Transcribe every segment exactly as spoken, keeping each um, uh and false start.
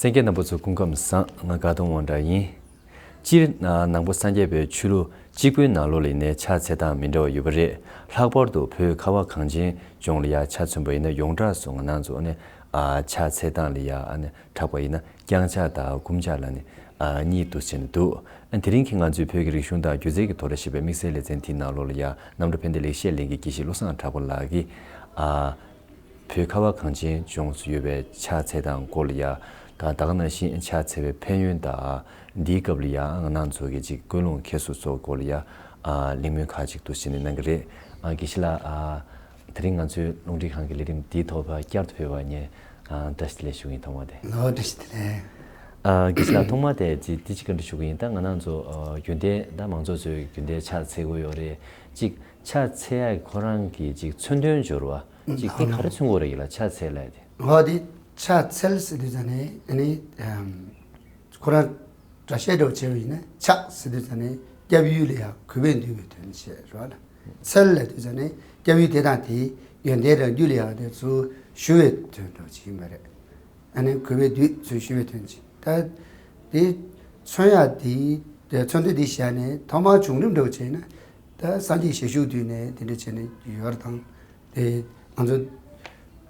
གསན་མཁན་རྣམ་པ་ཚོ་སྐུ་ཁམས་བཟང་། ང་དགའ་གདོང་དབང་གྲགས་ཡིན། སྤྱིར་ན་ནང་པ་སངས་རྒྱས་པའི་ཆོས་ལུགས་གཅིག་པུའི་ནང་ལོགས་ལ་ཡིན་ནའི་ཕྱག་འཚལ་སྟངས་མི་འདྲ་བ་ཡོད་པ་རེད། ལྷག་པར་དུ་བོད་ཁ་བ་གངས་ཅན་ལྗོངས་ལ་ཡ་ཆ་མཚོན་པ་ཡིན་ན་ཡོངས་གྲགས་སུ་ང་རང་ཚོ་ནི་ཨ་ཕྱག་འཚལ་སྟངས་ལ་ཡ་ཨ་ནི་གྲགས་པ་ཡིན་ན་བརྐྱང་ཕྱག་དང་བསྐུམ་ཕྱག་ལ་ནི་ཨ་གཉིས་འདུ་བྱས་ནས་འདུག་ཨ་དེ་རིང་གི་ང་ཚོའི་བོད་ཀྱི་རིག་གཞུང་དང་སྒྱུ་རྩལ་གྱི་དོ་ར་ཞེས་པའི་དམིགས་བསལ་ལེ་ཚན་དེའི་ནང་ལོགས་ལ་ཡ་རྣམ་གྲོལ་ཕན་བདེ་ལེགས་བཤད་གླིང་གི་དགེ་བཤེས་བློ་བཟང་གྲགས་པ་ལགས་ཀྱིས་ཨ། བོད་ཁ་བ་གངས་ཅན་ལྗོངས་སུ་ཡོད་པའི་ཕྱག་འཚལ་སྟངས་སྐོར་ལ་ཡ། ད་ད་ག་ནང་བཞིན་ཕྱག་འཚལ་བའི་ཕན་ཡོན་དང་། འདིའི་སྐབས་ལ་ཡ་ང་རང་ཚོ་གི་ཅིག་ཀུན་སློང་ཁྱད་གསོད་སོགས་སྐོར་ལ་ཡ། ཨ་གླེང་མོལ་ཁག་ཅིག་འདུག་སེ་ནས་གནང་གི་རེད། ཨ་དགེ་བཤེས་ལགས། ཨ་དེ་རིང་ང་ཚོའི་རླུང་འཕྲིན་ཁང་གི་ལས་རིམ་འདིའི་ཐོག་ཕར་བསྐྱར་དུ་ཕེབས་པར་ངས་ཨ་བཀྲ་ཤིས་བདེ་ལེགས་ཞུ་གི་ཡིན། ཐོག་མ་དེ། ལོ་བཀྲ་ཤིས་བདེ་ལེགས། ཨ་དགེ་བཤེས་ལགས། ཐོག་མ་དེ་ཅིག་དེ་ཅིག་བཀའ་འདྲི་ཞུ་གི་ཡིན། ད་ང་རང་ཚོ་ཨ་རྒྱུན་ལྡན་ད་མང་ཚོགས་ཚོས་རྒྱུན་ལྡན་ཕྱག་འཚལ་གྱི་ཡོད་རེད། ཅིག་ཕྱག་འཚལ་ཡག་ཁོ་རང་གི་ཅིག་མཚོན་དོན་སྦྱོར་བ། ཅིག་དེ་ག་རེ་མཚོན་དགོས་རེད་ལ་ཕྱག་འཚལ་ལབ་དེ། འོ་དེ་ཕྱག་འཚལ་ཟེར་དུས་ཙ་ནས་ཨ་ནི་ཨམ་ཁོ་རང་སྒྲ་བཤད་འདྲ་བོ་བྱས་པ་ཡིན་ན་ཕྱག་ཟེར་དུས་ཙ་ནས་སྐྱབས་ཡུལ་ལ་ཡང་གུས་པས་འདུད་པའི་དོན་བྱེད་རོགས་ལ། འཚལ་ལབ་དུས་ཙ་ནས་སྐྱབས་ཡུལ་དེ་དང་དེའི་ཡོན་ཏན་རང་རྒྱུད་ལ་ཡང་དེ་ཚུར་ཞུ་བའི་དོན་འདྲ་བོ་ཅིག་ཡིན་པ་རེད། ཨ་ནི་གུས་པས་འདུད་ཚུལ་ཞུ་བའི་དོན་གྱིས། ད་དེ་མཚོན་ཡག་དེ་དེ་མཚོན་དོན་དེ་བཤད་ནས་ཐོག་མར་བྱུང་རིམ་འདྲ་བོ་བྱས་ན། ད་སངས་རྒྱས་ཞལ་བཞུགས་དུས་ནས་དེ་འདྲ་བྱས་ནས་ཡོད་རེད་དང་། དེ་ང་ཚོ་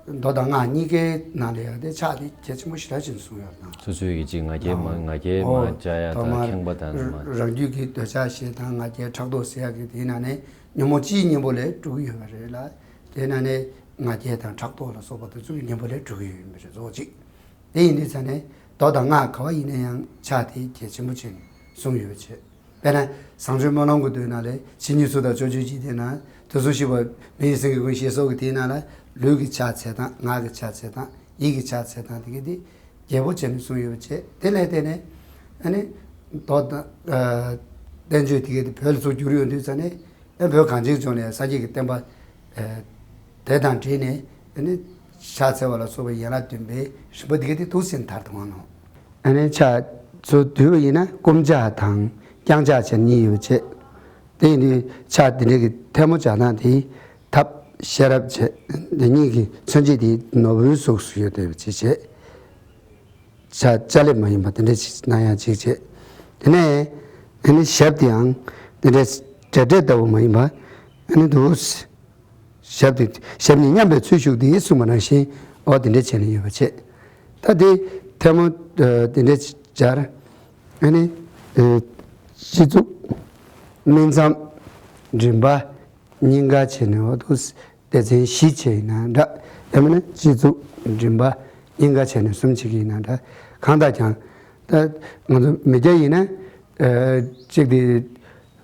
མདོ་དང་སྔགས་གཉིས་ཀའི་ནང་ལ་ཡང་དེ་ཕྱག་དེ་གལ་ཆེན་པོ་ཞེ་དྲག་ཅིག་གསུངས་ཡོད་རེད་དང་། སོ་སོའི་གི་ཅིག་ང་རྒྱལ་མ་ང་རྒྱལ་མ་འཇགས་ཡག་དང་། ཐོག་མར་ཁེངས་པ་དང་མ། རང་རྒྱུད་ཀྱི་འདོད་ཆགས་ཞེ་སྡང་ང་རྒྱལ་ཕྲག་དོག་ཟེར་ཡག་གི་དེའི་ནང་ནས་ཉོན་མོངས་སྤྱིའི་གཉེན་པོ་ལས་གྲོལ་གྱི་ཡོད་པ་རེད་ལ། དེའི་ནང་ནས་ང་རྒྱལ་དང་ཕྲག་དོག་ལ་སོགས་པ་དེ་ཚོ་གི་གཉེན་པོ་ལས་གྲོལ་གྱི་ཡོད་ཡིན་པ་རེད། གཙོ་བོ་གཅིག་དེ་ཡིན་དུས་ཙ་ནས་མདོ་དང་སྔགས་ག་བ་ཡིན་ན་ཡང་ཕྱག་དེ་གལ་ཆེན་པོ་བྱས་ནས་གསུངས་ཡོད་པ་བྱས། དཔེར་ན་བཟང་སྤྱོད་སྨོན་ལམ་གྱི་མདོའི་ནང་ལས་ཇི་སྙེད་སུ་དག་སྤྱོད་བྱེད་ཀྱི་དེ་ན་དུས་གསུམ་གཤེགས་པ་མི་ཡི་སེང་གེ་ཀུན་ཞེས་སོགས་ཀྱི་དེའི་ནང་ལ་ལུས་ཀྱི་ཕྱག་འཚལ་སྟངས། ངག་གི་ཕྱག་འཚལ་སྟངས། ཡིད་ཀྱི་ཕྱག་འཚལ་སྟངས་དེ་གའི་དེ་རྒྱས་པོ་བྱས་ནས་གསུངས་ཡོད་པ་བྱས། དེ་ལས་བརྟེན་ནས་ཨ་ནི་མདོ་དང་ཨ་བསྟན་བཅོས་དེ་གའི་དེ་བོད་ལ་ཚུར་བསྒྱུར་ཡོང་དུས་ཙ་ནས། ཨེ་བོད་གངས་ཅན་ལྗོངས་ལ་སངས་རྒྱས་ཀྱི་བསྟན་པ་ཨེ་དེ་དང་འབྲེལ་ནས་ཨ་ནི་ཕྱག་འཚལ་བ་ལ་སོགས་པའི་ཡན་ལག་བདུན་པའི་རིམ་པ་འདི་ག་དེ་འདུག་སེ་དར་དུ་འོང་ནོ། ཨ་ནི་ཕྱག་ཚུར་བསྡུས་པ་ཡིན་ན་བསྐུམ་ཕྱག་དང་བརྐྱང་ཕྱག་བྱས་གཉིས་ཡོད་བྱས། དེ་ཡིན་དུས་ཕྱག་འདི་འདྲའི་གི་ཐལ་མོ་སྦྱར་སྟངས་དེ་ཐབས་ཤེས་རབ་བྱས། འདི་གཉིས་ཀྱི་མཚོན་བྱེད་དེ་ནོར་བུའི་གཟུགས་སུ་ཡོད་བསྡད་པ་བྱས་བྱས། ཕྱག་ཕྱག་ལེབ་མ་ཡིན་པ་དེ་འདྲ་ཞིག་གནང་ཡག་ཅིག་བྱས། དེ་ནས་ཨ་ནི་ཞབས་དེའང་དེ་འདྲ་འབྲེལ་སྒྲ་ལྟ་བུ་མ་ཡིན་པ། ཨ་ནི་འདུག་ཞབས་དེ་ཞབས་གཉིས་མཉམ་པའི་ཚུལ་བཞུགས་དེ་གསུངས་པ་ནང་བཞིན་འོ་དེ་འདྲ་བྱས་ནས་ཡོད་པ་བྱས། ད་དེ་ཐལ་མོ་ཨ་དེ་འདྲ་སྦྱར། ཨ་ནི་ཨ་སྤྱི་གཙུག་སྨིན་མཚམས་མགྲིན་པ། སྙིང་ག་བྱས་ནས་འོ་འདུག་སྡེ་ཚན་བཞི་བྱས་ཡིན་ན་འདྲ། ཡང་མིན་ན་སྤྱི་གཙུག་མགྲིན་པ་སྙིང་ག་བྱས་ནས་གསུམ་བྱེད་ཀྱི་ཡིན་ན་འདྲ། གང་ལྟར་ཀྱང་ད་ང་ཚོ་མི་སྐྱ་ཡིན་ན་ཨ་གཅིག་དེ་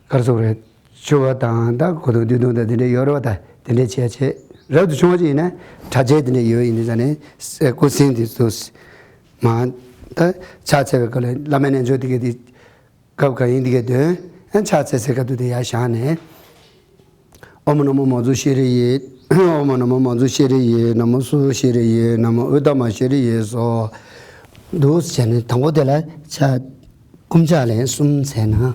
ག་རེ་ཟེར་དགོས་རེད། ཕྱུ་པ་དང་ད་གོས་ཐུང་སྟོད་ཐུང་དང་དེ་འདྲ་ཡོད་རེད་པ། ད་དེ་འདྲ་བྱས་བྱས། རབ་ཏུ་བྱུང་བ་ཅིག་ཡིན་ན་གྲྭ་ཆས་དེ་འདྲ་ཡོད་ཡིན་དུས་ཙ་ནས་སྐུ་གཟན་དེ་ཚོ་མ་ད་ཕྱག་འཚལ་བའི་སྐབས་ལ་བླ་མའི་རྣལ་འབྱོར་དེ་ག་དེ། སྐབས་གང་ཡིན་འདི་གའི་དོན། ཡང་ཕྱག་འཚལ་སའི་སྐབས་དུ་དེ་ཡར་བཞག་ནས། ཨོཾ་ན་མོ་མཉྫུ་ཤྲཱི་ཡེ། ཨོཾ་ན་མོ་མཉྫུ་ཤྲཱི་ཡེ། ན་མོ་སྭཱ་ཤྲཱི་ཡེ། ན་མོ་ཨུཏྟ་མ་ཤྲཱི་ཡེ་སྭཱ་ཧཱ། འདུག་སེ་བྱས་ནས་དང་པོ་དེ་ལ་ཕྱག་བསྐུམ་ཕྱག་ལན་གསུམ་འཚལ་ན།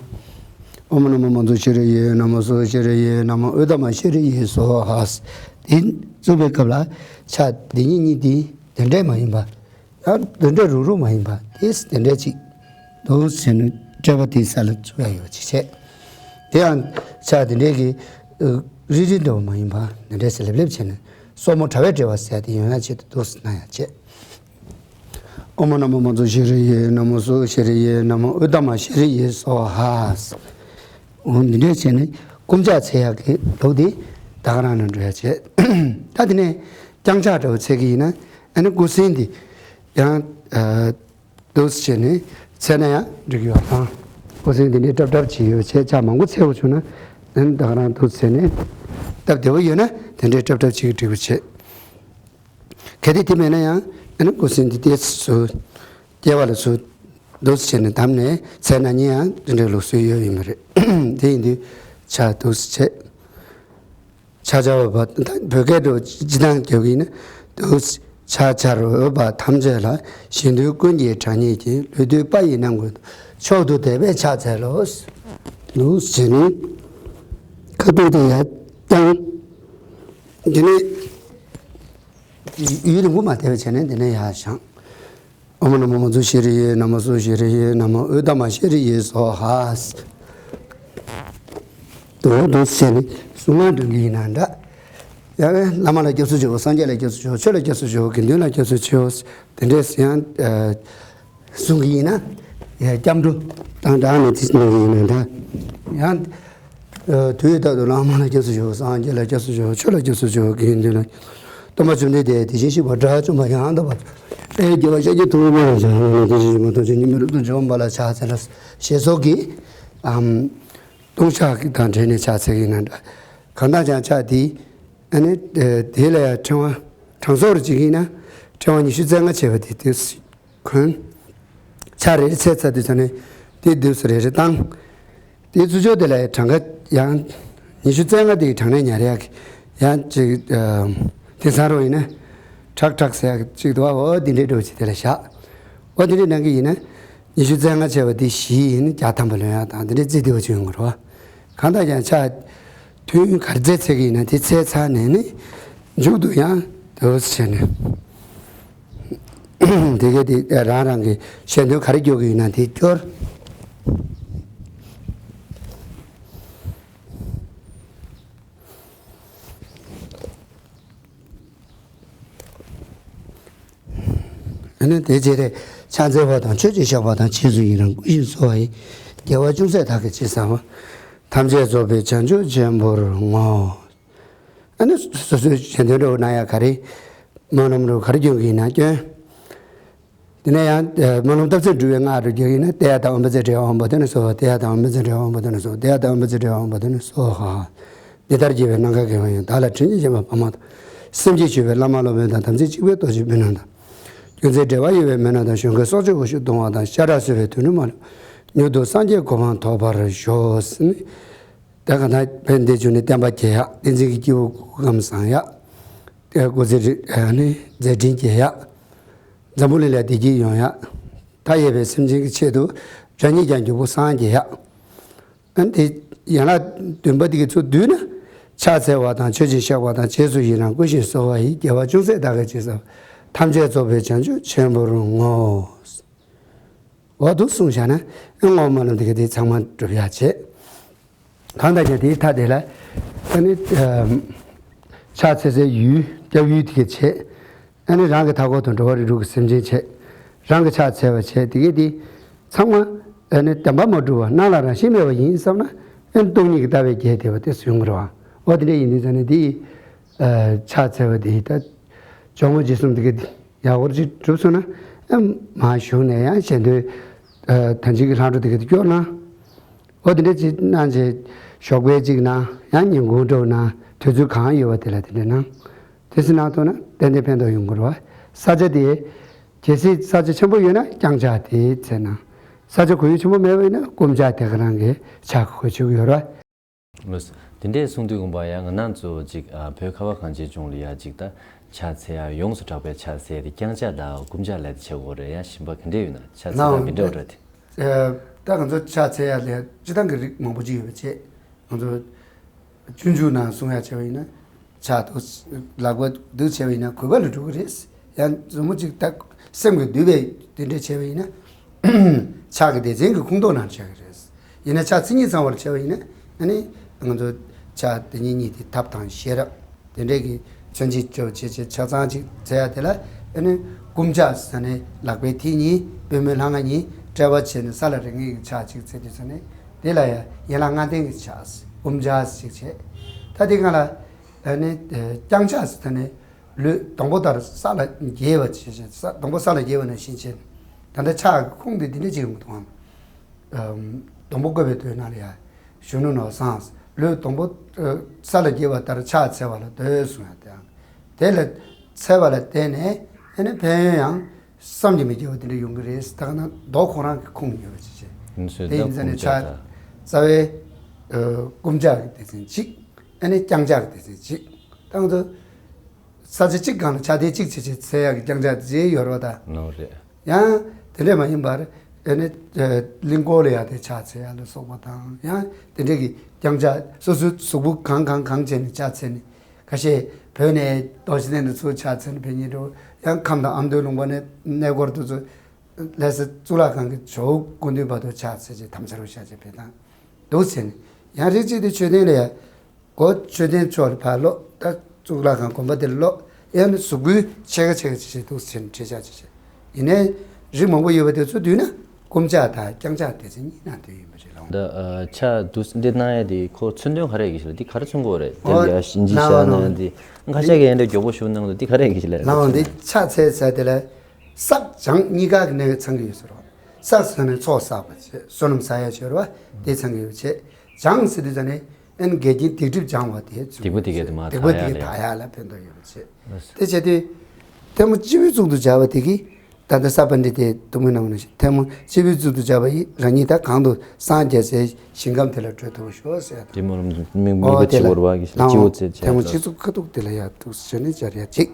ཨོཾ་ན་མོ་མཉྫུ་ཤྲཱི་ཡེ། ན་མོ་སྭཱ་ཤྲཱི་ཡེ། ན་མོ་ཨུཏྟ་མ་ཤྲཱི་ཡེ་སྭཱ་ཧཱ། དེ་བཙུགས་པའི་སྐབས་ལ་ཕྱག་འདི་གཉིས་གཉིས་དེ་དེ་འདྲས་མ་ཡིན་པ། ཡང་དེ་འདྲ་རུག་རུག་མ་ཡིན་པ་དེ་དེ་འདྲ་ཅིག་འདུག་ཟེར་ནས་སྤྲོས་པ་དེའི་ས་ལ་བཙུགས་ཡ་ཡོད་ཅིག་བྱས། དེ་ཡང་ཕྱག་དེ་འདྲའི་གི་རིལ་རིལ་འདྲ་བ་མ་ཡིན་པ་དེ་འདྲ་ཟེར་ལེབ་ལེབ་བྱས་ནས་སོར་མོ་དྲ་བས་འབྲེལ་བ་ཟེར་དེ་ཡོང་ཡ་ཆེད་དུ་འདུག་ཟེར་གནང་ཡ་བྱས། ཨོཾ་ན་མོ་མཉྫུ་ཤྲཱི་ཡེ། ན་མོ་སྭཱ་ཤྲཱི་ཡེ། ན་མོ་ཨུཏྟ་མ་ཤྲཱི་ཡེ་སྭཱ་ཧཱ། འོ་འདི་འདྲ་བྱས་ནས་བསྐུམ་ཕྱག་འཚལ་ཡག་གི་ལུགས་དེ་ད་ག་རང་ནས་འགྲོ་ཡ་བྱས། ད་དེ་ནས་བརྐྱང་ཕྱག་འདྲ་བོ་འཚལ་གི་ཡིན་ན་ཨ་ནི་སྐུ་གཟན་དེ་ཡང་། འདུག་སེ་བྱས་ནས་འཚལ་ན་ཡང་འགྲིག་གི་ཡོད་དང་། སྐུ་གཟན་འདི་འདྲའི་ཀྲབ་ཀྲབ་བྱེད་ཡོད་བྱས་ཅག་མང་པོ་འཚལ་དགོས་བྱུང་ན། ཨ་ནི་ད་ག་རང་འདུག་སེ་བྱས་ནས་སྟབས་བདེ་བོ་ཡོད་ན་དེ་འདྲའི་ཀྲབ་ཀྲབ་བྱེད་ཀྱི་འགྲིག་པ་བྱེད། གལ་ཏེ་དེ་མེད་ན་ཡང་ཨ་ནི་སྐུ་གཟན་འདི་ཏོག་ཙམ་སྐྱེ་བ་ལ་ཚུར་འདུག་སེ་བྱས་ནས་བསྡམས་ནས་འཚལ་ན་ཉན་ཡང་དེ་འདྲའི་ལུགས་སྲོལ་ཡོད་ཡིན་པ་རེད། དེ་ཡིན་དུས་ཕྱག་འདུག་སེ་བྱས། ཕྱག་བྱ་བ་པ་ད་བོད་སྐད་དུ་སྤྱི་བཏང་རྒྱག་གི་ཡིན་ན། འདུག་ཕྱག་བྱར་འོས་པ་ཐམས་ཅད་ལ། གཞན་དོན་ཀུན་གྱི་དྲང་ངེས་ཀྱིས། ལུས་བཏུད་པ་ཡི་རྣམ་ཀུན་ཏུ། མཆོག་ཏུ་དད་པས་ཕྱག་འཚལ་ལོ། འདུག་བྱས་ནས་ཁ་ཐུག་དེ་ཡར་བརྐྱངས། དེ་ནས་ཡུན་རིང་པོ་མ་བསྡད་པ་བྱས་ནས་དེ་ནས་ཡར་བཞེངས། ཨ་མ་ན་མོ་མ་ཛུ་ཤེ་རི་ཡེ་ན་མ་སུ་ཤེ་རི་ཡེ་ན་མ་ཨུ་ཏ་མ་ཤེ་རི་ཡེ་སོ་ཧ། དུ་དུ་ཟེར་ནས་གསུང་ངག་འདོན་གྱི་ཡིན་ན་འདྲ། ཡང་བླ་མ་ལ་སྐྱབས་སུ་མཆིའོ། སངས་རྒྱས་ལ་སྐྱབས་སུ་མཆིའོ། ཆོས་ལ་སྐྱབས་སུ་མཆིའོ། དགེ་འདུན་ལ་སྐྱབས་སུ་མཆིའོ། དེ་འདྲས་ཡང་གསུང་གི་ཡིན་ན། ཡང་སྐྱབས་འགྲོ་དང་སྦྲགས་ནས་དེ་གནང་གི་ཡིན་ན་འདྲ། ཡང་། དུས་རྟག་ཏུ་བླ་མ་ལ་སྐྱབས་སུ་མཆིའོ། སངས་རྒྱས་ལ་སྐྱབས་སུ་མཆིའོ། ཆོས་ལ་སྐྱབས་སུ་མཆིའོ། དགེ་འདུན་ལ། སྟོན་པ་བཅོམ་ལྡན་འདས་དེ་བཞིན་གཤེགས་པ་དགྲ་བཅོམ་པ་ཡང་དག་པར་རྫོགས་པའི་རྒྱལ་བ་ཤཱཀྱ་ཐུབ་པ་ལ་ཕྱག་འཚལ་ལོ། དེ་བཞིན་གཤེགས་པ་ཐམས་ཅད་མཁྱེན་པའི་རབ་ཏུ་འཇོམས་པ་ལ་ཕྱག་འཚལ་ལོ། ཞེས་སོགས་ཀྱི་ཨམ་ལྟུང་བཤགས་དང་འབྲེལ་ནས་ཕྱག་འཚལ་གྱི་ཡིན་ན་འདྲ། གང་ལྟར་ཀྱང་ཕྱག་འདི་ཨ་ནི་དེ་ལ་ཡང་ཕྲེང་བ་གྲངས་སོར་གཅིག་ཡིན་ན་ཕྲེང་བ་ཉི་ཤུ་རྩ་ལྔ་བྱས་པ་དེ་དེ། གོན། ཕྱག་རེ་རེ་འཚལ་ཚར་དུས་ཙ་ནས་དེ་དུས་སུ་རེ་རེ་བཏང་། དེ་ཚུར་ཕྱོགས་དེ་ལ་གྲངས་ཀ་ཡང་ཉི་ཤུ་རྩ་ལྔ་དེའི་གྲངས་ནས་ཉར་ཡག་གི་ཡང་ཅིག་དེང་སང་རོ་ཡིན་ན་ཁྲག་ཁྲག་ཟེར་ཡག་ཅིག་འདུག་བ། འོ་དེ་འདྲའི་འགྲོ་ཅིག་དེ་ལ་བཞག་འོ་དེ་འདྲའི་ནང་གི་ཡིན་ན་ཉི་ཤུ་རྩ་ལྔ་བྱས་པ་དེ་བཞི་ཡིན་ན་བརྒྱ་ཐམ་པ་ལོན་ཡག་དང་དེ་འདྲའི་རྩིས་དེ་བ་ཅིག་ཡོང་གི་རེད་བ། གང་ལྟར་ཀྱང་ཕྱག་ཐུན་ག་རེ་འཚལ་འཚལ་གི་ཡིན་ན་དེ་འཚལ་ཚར་ནས་ནི་མཇུག་ཏུ་ཡང་དེ་བ་བྱས་ནས། དེ་གས་དེ་རང་རང་གི་ཞལ་འདོན་ག་རེ་སྐྱོར་གི་ཡོད་ན་དེ་སྐྱོར། ཨ་ནི་དེ་རྗེས་ལ་ཕྱག་འཚལ་བ་དང་མཆོད་ཅིང་བཤགས་པ་དང་རྗེས་སུ་ཡི་རང་བསྐུལ་ཞིང་གསོལ་བ་ཡི། དགེ་བ་ཅུང་ཟད་བདག་གིས་ཅི་བསགས་པ། ཐམས་ཅད་རྫོགས་པའི་བྱང་ཆུབ་ཆེན་པོར་བསྔོ། ཨ་ནི་སོ་སོའི་ཞལ་འདོན་འདྲ་བོ་གནང་ཡག་ག་རེ། སྨོན་ལམ་རུ་ག་རེ་སྐྱོན་གྱི་ཡིན་ན་སྐྱོན། དེ་ནས་ཡང་སྨོན་ལམ་བཏབ་ཚེ་འགྲུབ་པའི་སྔགས་རུ་སྐྱོན་གྱི་ཡིན་ན་ཏདྱ་ཐཱ་ཨོཾ་བཛྲ་དྲི་ཡ་ཝཾ་བོ་དྷ་ནི་སྭཱ་ཧཱ། ཏདྱ་ཐཱ་ཨོཾ་བཛྲ་དྲི་ཡ་ཝཾ་བོ་དྷ་ནི་སྭཱ་ཧཱ། ཏདྱ་ཐཱ་ཨོཾ་བཛྲ་དྲི་ཡ་ཝཾ་བོ་དྷ་ནི་སྭཱ་ཧཱ། འདི་ལྟར་བགྱིས་པས་ནམ་མཁའ་དགེ་བ་ཡོངས། བདག་ལ་དྲིན་ཅན་མཆོད་པའི་བག་མ་དང་། སེམས་བསྐྱེད་མཆོད་པའི་བླ་མ་སློབ་དཔོན་དང་། དམ་ཚིག་གཅིག་པའི་རྡོ་རྗེ་སྤུན་རྣམས་དང་། ཅུང་ཟད་འབྲེལ་བ་ཡོད་པའི་མི་རྣམས་དང་། གཞོན་སྐྱེས་སྲོག་གཅོད་འུ་ཤོད་གདུང་བ་དང་། ཤ་ཁྲག་གསོད་པའི་དུད་འགྲོ་མ་ལུས་པ། མྱུར་དུ་སངས་རྒྱས་གོ་འཕང་ཐོབ་པར་ཤོག་ཟེར་ནས། དེ་ག་ན་བན་དེ་བྱུང་ནས་བསྟན་པ་རྒྱས་ཡག་བསྟན་འཛིན་གྱི་སྐྱེས་བུ་སྐུ་ཁམས་བཟང་ཡག་དེ་སྐུ་ཚེ་རིང་ནི་མཛད་འཕྲིན་རྒྱས་ཡག་འཛམ་བུ་གླིང་ལ་བདེ་སྐྱིད་ཡོང་ཡག་མཐའ་ཡས་པའི་སེམས་ཅན་གྱི་ཆེད་དུ་བྱ་ཉིད་ཀྱང་འཇུག་པོ་སངས་རྒྱས་ཡག་ཨ་ནི་དེ་ཡན་ལག་བདུན་པ་དེ་གི་ཚུར་བསྡུས་ན། ཕྱག་འཚལ་བ་དང་མཆོད་ཅིང་བཤགས་པ་དང་། རྗེས་སུ་ཡི་རང་བསྐུལ་ཞིང་གསོལ་བ་ཡི། དགེ་བ་ཅུང་ཟད་བདག་གིས་ཅི་བསགས་པ། ཐམས་ཅད་རྫོགས་པའི་བྱང་ཆུབ་ཆེན་པོར་བསྔོ། འོ་འདུག་གསུངས་བཞག་ན་ཨེ་བསྔོ་སྨོན་ལམ་དེ་ག་དེ་ཚང་མ་འགྲུབ་ཡག་བྱེད། གང་ལྟར་ཀྱང་དེའི་མཐའ་དེ་ལ་ཨ་ནི་ཕྱག་འཚལ་སའི་ཡུལ་སྐྱབས་ཡུལ་དེ་ག་བྱེད། ཨ་ནི་རང་གི་མཐའ་འཁོར་དུ་འགྲོ་བ་རིགས་དྲུག་གི་སེམས་ཅན་བྱེད། རང་གི་ཕྱག་འཚལ་བ་བྱེད་དེ་ག་དེ་ཚང་མ་ཨ་ནི་བདེན་པ་མ་གྲུབ་པ་སྣང་ལ་རང་བཞིན་མེད་པ་ཡིན་བསམ་ན་ཨ་ནི་སྟོང་ཉིད་ཀྱི་ལྟ་བའི་རྒྱས་འདེབས་པ་དེ་སུ་ཡོང་གི་རེད་བ། འོ་དེ་འདྲ་ཡིན་དུས་ཙང་ནས་དེ་ཕྱག་འཚལ་བ་དེ་ད་ཇོ་མོ་རྗེས་གསུམ་དེ་ག་དེ། ཡག་པོ་ཅིག་གྲུབ་སོང་ན་ཨེ་མར་བཞུགས་ནས་ཡང་ཞལ་འདོན་ད་ཅིག་གི་ལྷག་འཕྲོ་དེ་ག་དེ་སྐྱོར་གནང་། འོ་དེ་འདྲ་ཅིག་གནང་རྗེས་ཞོགས་པའི་ཅིག་གནང་ཡང་ཉིན་གུང་འགྲོ་གནང་དུས་ཚོད་གང་ཡོད་པ་དེ་ལ་དེ་འདྲ་གནང་། དེ་ཚོ་གནང་ཐུབ་ན་ཏན་ཏན་ཕན་ཐོགས་ཡོང་གི་རེད་བ། ས་ཆ་དེ་གལ་སྲིད་ས་ཆ་ཆེན་པོ་ཡོད་ན་རྐྱང་ཕྱག་དེ་འཚལ་གནང་། ས་ཆ་གུ་ཡངས་ཆེན་པོ་མེད་པ་ཡིན་ན་སྐུ་ཕྱག་དེ་ག་རང་གི་ཕྱག་གི་གོ་ཆོད་ཀྱི་ཡོད་རེད་བ། ལགས། དེ་འདྲས་གསུངས་དུས་དགོངས་པ་ཡང་ང་རང་ཚོ་ཅིག་ཨ་བོད་ཁ་བ་གངས་ཅན་ལྗོངས་ལ་ཡ་ཅིག་ད་ཕྱག་འཚལ་ཡ་ཡོངས་སུ་གྲགས་པའི་ཕྱག་འཚལ་དེ་རྐྱང་ཕྱག་དང་སྐུ་ཕྱག་ལབ་དེ་བྱེད་དགོས་རེད། ཡང་གཞན་པ་ག་འདྲས་ཡོད་ན་ཕྱག་འཚལ་དང་མི་འདྲ་བ་འདྲ་དེ། ད་ང་ཚོ་ཕྱག་འཚལ་ཡ་ལས་སྤྱིར་བཏང་གི་རིགས་མང་པོ་ཅིག་ཡོད་པ་བྱས། ང་ཚོ་སྤྱོད་འཇུག་ནང་གསུང་ཡ་བྱས་པ་ཡིན་ན། ཕྱག་ཏུ་ལག་པ་འདུག་བྱས་པ་ཡིན་ན་གུས་པ་ལ་འགྲོ་གི་རེད། ཡང་མཛུབ་མོ་གཅིག་ད་སེམས་ཀྱི་འདུས་པའི་དེ་འདྲ་བྱས་པ་ཡིན་ན། ཕྱག་གི་སྡེ་ཚན་གྱི་ཁོངས་གཏོགས་ནང་བྱ་གི་རེད། ཡིན་ན་ཕྱག་མཚན་ཉིད་ཚང་བར་བྱས་པ་ཡིན་ན། ཨ་ནི་ང་ཚོ་ཕྱག་དེ་ཉིད་གཉིས་དེ་ཐབས་དང་ཤེས་རབ་དེ་འདྲའི་གི་མཚོན་བྱེད་སྤྱོད་བྱེད་ཆ་ཚང་གཅིག་མཛད་ཡ་དེ་ལ། ཨ་ནི་བསྐུམ་ཕྱག་ཟེར་ནས་ལག་པའི་མཐིལ་གཉིས་པུས་མོའི་ལྷ་ང་གཉིས་དཔྲལ་བ་བྱས་ནས་ས་ལ་རེག་མཁན་གྱི་ཕྱག་གཅིག་འཚལ་དུས་ཙ་ནས་དེ་ལ་ཡ་ཡན་ལག་ལྔ་ལྡན་གྱི་ཕྱག་བསྐུམ་ཕྱག་ཅིག་བྱས། ད་དེ་སྒང་ལ་ཨ་ནི་རྐྱང་ཕྱག་ཟེར་ནས། ལུས་སྡོང་པོ་ལྟར་ས་ལ་འགྱེལ་བ་ཇི་བཞིན། ས་སྡོང་པོ་ས་ལ་འགྱེལ་བ་ནང་བཞིན་བྱས། ད་ལྟ་ཕྱག་གི་ཁུངས་དེ་འདི་འདྲ་ཅིག་ཡོང་གི་འདུག་ཨང་། སྡོང་པོ་བཀོད་པའི་དོན་ནང་ལ་ཡ། གཞོན་ནུ་ནོར་བཟང་། ལུས་སྡོང་པོ་ས་ལ་འགྱེལ་བ་ལྟར་ཕྱག་འཚལ་བ་ལ་འདོད་གསུང་ཡ་དེའང་། དེ་ལ་འཚལ་བ་ལ་བརྟེན་ནས་ཨ་ནི་ཕན་ཡོན་ཡང་བསམ་གྱིས་མི་ཁྱབ་པ་དེ་འདྲ་ཡོང་གི་རེད། ད་ག་ན་མདོ་ཁོ་རང་གི་ཁུངས་ཡོད་པ་ཅིག་བྱས། དེ་ཡིན་ཙང་ནས་ཕྱག་རྩ་བའི་བསྐུམ་ཕྱག་གི་སྡེ་ཚན་གཅིག་ཨ་ནི་རྐྱང་ཕྱག་གི་སྡེ་ཚན་གཅིག་ད་ང་ཚོ། ས་ཆ་གཅིག་སྒང་ལ་ཕྱག་དེ་གཅིག་བྱེད་བྱེད་འཚལ་ཡག་གི་རྐྱང་ཕྱག་དེ་ཡོད་རེད་བ་ད། ནོར་རེད། ཡང་དེ་འདྲས་མ་ཡིན་པར་ཨ་ནི་གླིང་སྐོར་ལ་ཡག་དེ་ཕྱག་འཚལ་ཡག་ལ་སོགས་པ་དང་། ཡང་དེ་འདྲས་ཀྱི་རྐྱང་ཕྱག་སོ་སོའི་གཟུགས་པོ་གང་གང་གང་བྱས་ནས་ཕྱག་འཚལ་ནས། ཁ་ཤས་བོད་ནས་རྡོ་རྗེ་གདན་དུ་ཚུར་ཕྱག་འཚལ་ནས་ཕེབས་མཁན་འདྲ་བོ། ཡང་ཁམས་དང་ཨ་མདོའི་ལུང་པ་ནས་གནས་སྐོར་དུ་ཚུར། ལྷ་ས་གཙུག་ལག་ཁང་གི་ཇོ་བོ་སྐུ་མདུན་བར་དུ་ཕྱག་འཚལ་བྱས་དམ་བཅའ་རུ་བཞག་བྱས་ཕེབས་དང་འདུག་ཟེར་ནས། ཡང་རིགས་གཅིག་དེ་མཆོད་རྟེན་ལ་ཡ། སྒོ་མཆོད་རྟེན་ཕྱོགས་ལ་ཕར་ལོག་ད་གཙུག་ལག་ཁང་དགོན་པ་དེར་ལོག་ཡང་ན་གཟུགས་པོའི་ཕྱེད་ཀ་ཕྱེད་ཀ་ཅིག་བྱས་འདུག་ཟེར་ནས་འཕྲད་བཞག་ཅིག་བྱས། ཡིན་ནའི་རིགས་མང་པོ་ཡོད་པ་དེ་ཚོ་བསྡུས་ན་སྐུ་ཕྱག་དང་བརྐྱང་ཕྱག་སྡེ་ཚན་གཉིས་ནང་དོན་ཡིན་པ་རེད་ལགས། འོང་། ད་ཨ་ཕྱག་འདུག་འདི་གནང་ཡ་དེ་ཁོ་མཚོན་དོན་ག་རེ་ཡོད་ཀྱི་ཞིག་ལ། འདི་ག་རེ་མཚོན་གྱི་ཡོད་རེད། དེ་ལ་ཡ་ཨིན་ཇི་ཤ་གནང་ཡ་འདི་ཁ་ཤས་ཀྱིས་ཡ་འདྲ་མགྱོགས་པོ་ཞུ་གནང་འདུག་འདི་ག་རེ་ཡོད་ཀྱི་ཞིག་ལ་རེད། ལགས་འོང་། འདི་ཕྱག་འཚལ་ཟེར་དེ་ལ་བསགས་སྦྱང་གཉིས་ཀ་གི་གནད་ཚང་གི་ཡོད་ཟེར་བ། བསགས་ཟེར་ནས་ཚོགས་བསགས་པ་བྱས། བསོད་ནམས་བསགས་ཡ་བྱེད་ར་བ་དེ་ཚང་གི་ཡོད་བྱས། སྦྱང་ཟེར་དུས་ཙ་ནས་ཨན་འགལ་རྐྱེན་སྡིག་སྒྲིབ་སྦྱང་བ་དེ་ཚུལ་སྡིག་པ་དེ་གས་དེ་མ་སྡིག་པ་དག་ཡ་དེ་གས་ལས། དག་ཡ་ལ་ཕན་ཐོགས་ཡོད་པ་བྱས། ལགས་སོ། དེ་བྱས་དུས་ཐལ་མོ་སྤྱི་བོའི་གཙུག་ཏུ་སྦྱར་བ་དེ་གིས་ད་ལྟ་ས་པཎྜི་ཏས་ཐུགས་སྨོན་གནང་བ་ནང་བཞིན་ཐལ་མོ་སྤྱི་བོའི་གཙུག་ཏུ་སྦྱར་བ་ཡིས་རང་ཉིད་ད་གང་དུ་སངས་རྒྱས་སའི་ཞིང་ཁམས་དེ་ལ་བགྲོད་ཐུབ་པ་ཤོག་ཟེར་ཡ་དང་། དེ་མོ་རུ་མིག་མིག་འོ་པ་དེ་ལ་ཆེ་བོར་བ་གི་ལགས་སྤྱི་བོ་འོ་ཚེ་ཆེ་ཐལ་མོ་ལ་སྤྱི་གཙུག་ཁ་ཐུག་དེ་ལ་ཡ་ཐུག་ཟེར་ནས་སྦྱར་ཡ་གཅིག་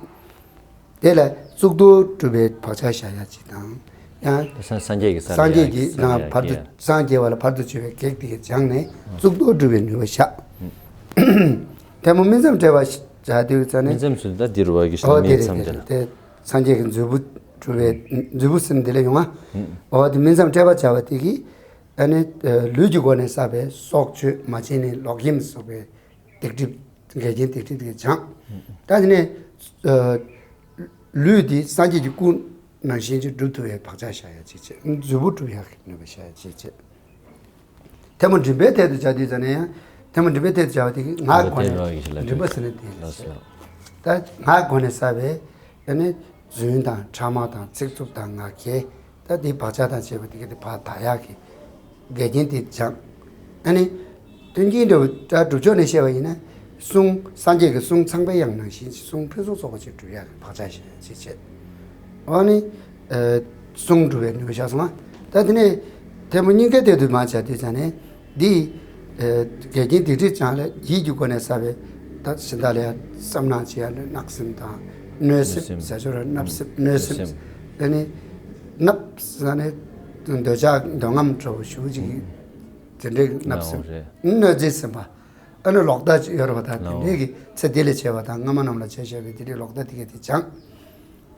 དེ་ལ་གཙུག་ཏོར་སྒྲུབ་པའི་བག་ཆགས་བཞག་ཡ་གཅིག་དང་། ཡང་། སངས་སངས་རྒྱས་ཀྱི་ས་ལ་སངས་རྒྱས་ཡ་ཀྱི་ས་ལ་ནང་ཡ་བར་དུ་སྐྱེ་ཡ། སངས་རྒྱས་པ་ལ་བར་དུ་གཅོད་པའི་གེགས་དེ་སྦྱངས་ནས་གཙུག་ཏོར་སྒྲུབ་པའི་ནུས་པ་བཞག་ཐལ་མོ་སྨིན་མཚམས་བྲལ་བ་བཞག་དུས་ཙ་ནས། སྨིན་མཚམས་སུ་ད་འདི་རུ་བ་གི་ཞིག་ཨོ་དེ་མིའི་རེད་མཚམས་དེ་དེ་ལ། རེད་དེ། སངས་རྒྱས་ཀྱི་མཛོད་སྤུ་སྒྲུབ་པའི་མཛོད་སྤུ་ཟེར་ནས་དེ་ལ་ཡོང་ང་། ཨོ་དེ་སྨིན་མཚམས་བྲལ་བ་བྱ་བ་དེ་གིས་ཨ་ནི་ལུས་ཀྱི་སྒོ་ནས་བསགས་པའི་སྲོག་གཅོད་མ་བྱིན་ནས་ལོག་གཡེམ་སོགས་པའི་སྡིག་སྒྲིབ་འགལ་རྐྱེན་སྡིག་སྒྲིབ་དེ་སྦྱངས། ད་དེ་ནས་ལུས་འདི་སངས་རྒྱས་ཀྱི་སྐུ་ནང་བཞིན་ཅིག་སྒྲུབ་ཐུབ་པའི་བག་ཆགས་བཞག་ཡ་གཅིག་བྱས། མཛོད་སྤུ་སྒྲུབ་ཡག་གི་ནུས་པ་བཞག་ཡ་གཅིག་བྱས། ཐལ་མོ་མགྲིན་པའི་ཐད་དུ་སྦྱར་དུས་ཙ་ནས་ཡང་ཐལ་མོ་མགྲིན་པའི་ཐད་དུ་སྦྱར་བ་དེ་གིས་ངག་གི་སྒོ་ནས་མགྲིན་པ་ཟེར་ན་དེ་ལ་ཟེར། ད་ངག་གི་སྒོ་ནས་བསགས་པའི་ཨ་ནི་རྫུན་དང་ཕྲ་མ་དང་ཚིག་རྩུབ་དང་ངག་འཁྱལ། ད་དེ་བག་ཆགས་དང་བཅས་པ་དེ་ག་དེ་ཕར་དག་ཡག་གི་འགལ་རྐྱེན་དེ་སྦྱངས། ཨ་ནི་དོན་གྱི་འདྲ་བོ་ད་སྒྲུབ་ཕྱོགས་ནས་བཤད་པ་ཡིན་ན་གསུང་སངས་རྒྱས་ཀྱི་གསུང་ཚངས་པའི་དབྱངས་ནང་བཞིན་གྱི་གསུང་ཕུན་སུམ་ཚོགས་པ་ཅིག་སྒྲུབ་ཡག་གི་བག་ཆགས་ཤིག་ཅིག་བྱས། ཨ་ནི་གསུང་སྒྲུབ་པའི་ནུས་པ་ཤར་སོང་ང་། ད་དེ་ནས་ཐལ་མོ་སྙིང་གའི་ཐད་དུ་མར་སྦྱར་དུས་ཙ་ནས་འདི་འགལ་རྐྱེན་སྡིག་སྒྲིབ་སྦྱངས་ལ་ཡིད་ཀྱི་སྒོ་ནས་བསགས་པའི་ད་གཞན་དག་ལ་ཡང་བསམ་ནག་ཅིག་ཡང་ནག་སེམས་དང་གནོད་སེམས་ཟ་ཆོག་ར་བརྣབ་སེམས་གནོད་སེམས་ཨ་ནི་བརྣབ་ཟ་ནས་འདོད་ཆགས་འདོད་རྔམ་འདྲ་བོ་ཞུ་ཅིག་དེ་འདྲའི་བརྣབ་སེམས་གནོད་འཚེ་སེམས་པ་ཨ་ནི་ལོག་ལྟ་ཅིག་ཡོད་རེད་པ། ད་དེ་འདྲའི་གི་ཚེ་འདི་ལས་བྱས་པ་དང་སྔ་མ་རྣམས་ལ་བྱས་བཞག་པའི་དེ་འདྲའི་ལོག་ལྟ་དེ་ག་དེ་སྦྱངས།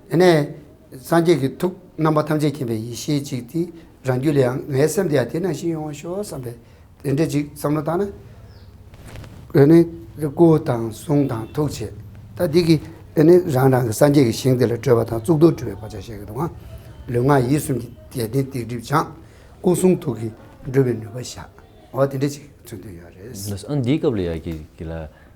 དེ་ནས་སངས་རྒྱས་ཀྱི་ཐུགས་རྣམ་པ་ཐམས་ཅད་མཁྱེན་པའི་ཡེ་ཤེས་ཅིག་དེ་རང་རྒྱུད་ལ་ཡང་ངའི་སེམས་དེ་ཡང་དེ་ནང་བཞིན་ཡོང་བ་ཤོག་བསམ་པའི་དེ་འདྲ་ཅིག་བསམ་བློ་བཏང་ན། དེ་ནས་སྐུ་དང་གསུང་དང་ཐུགས་བྱས། ད་འདི་གིས་དེ་ནས་རང་རང་གི་སངས་རྒྱས་ཀྱི་ཞིང་དེ་ལ་བགྲོད་པ་དང་གཙུག་ཏོར་སྒྲུབ་པའི་བག་ཆགས་བཞག་གི་འདུག་ག་ལུས་ངག་ཡིད་གསུམ་གྱི་རྒྱལ་བསྟན་སྡིག་སྒྲིབ་སྦྱངས། སྐུ་གསུང་ཐུགས་ཀྱི་སྒྲུབ་པའི་ནུས་པ་བཞག་འོ་དེ་འདྲ་ཅིག་མཚོན་དོན་ཡོད་རེད། ལགས་སོ། ཨ་འདིའི་སྐབས་ལ་ཡ་གི་གི་ལ།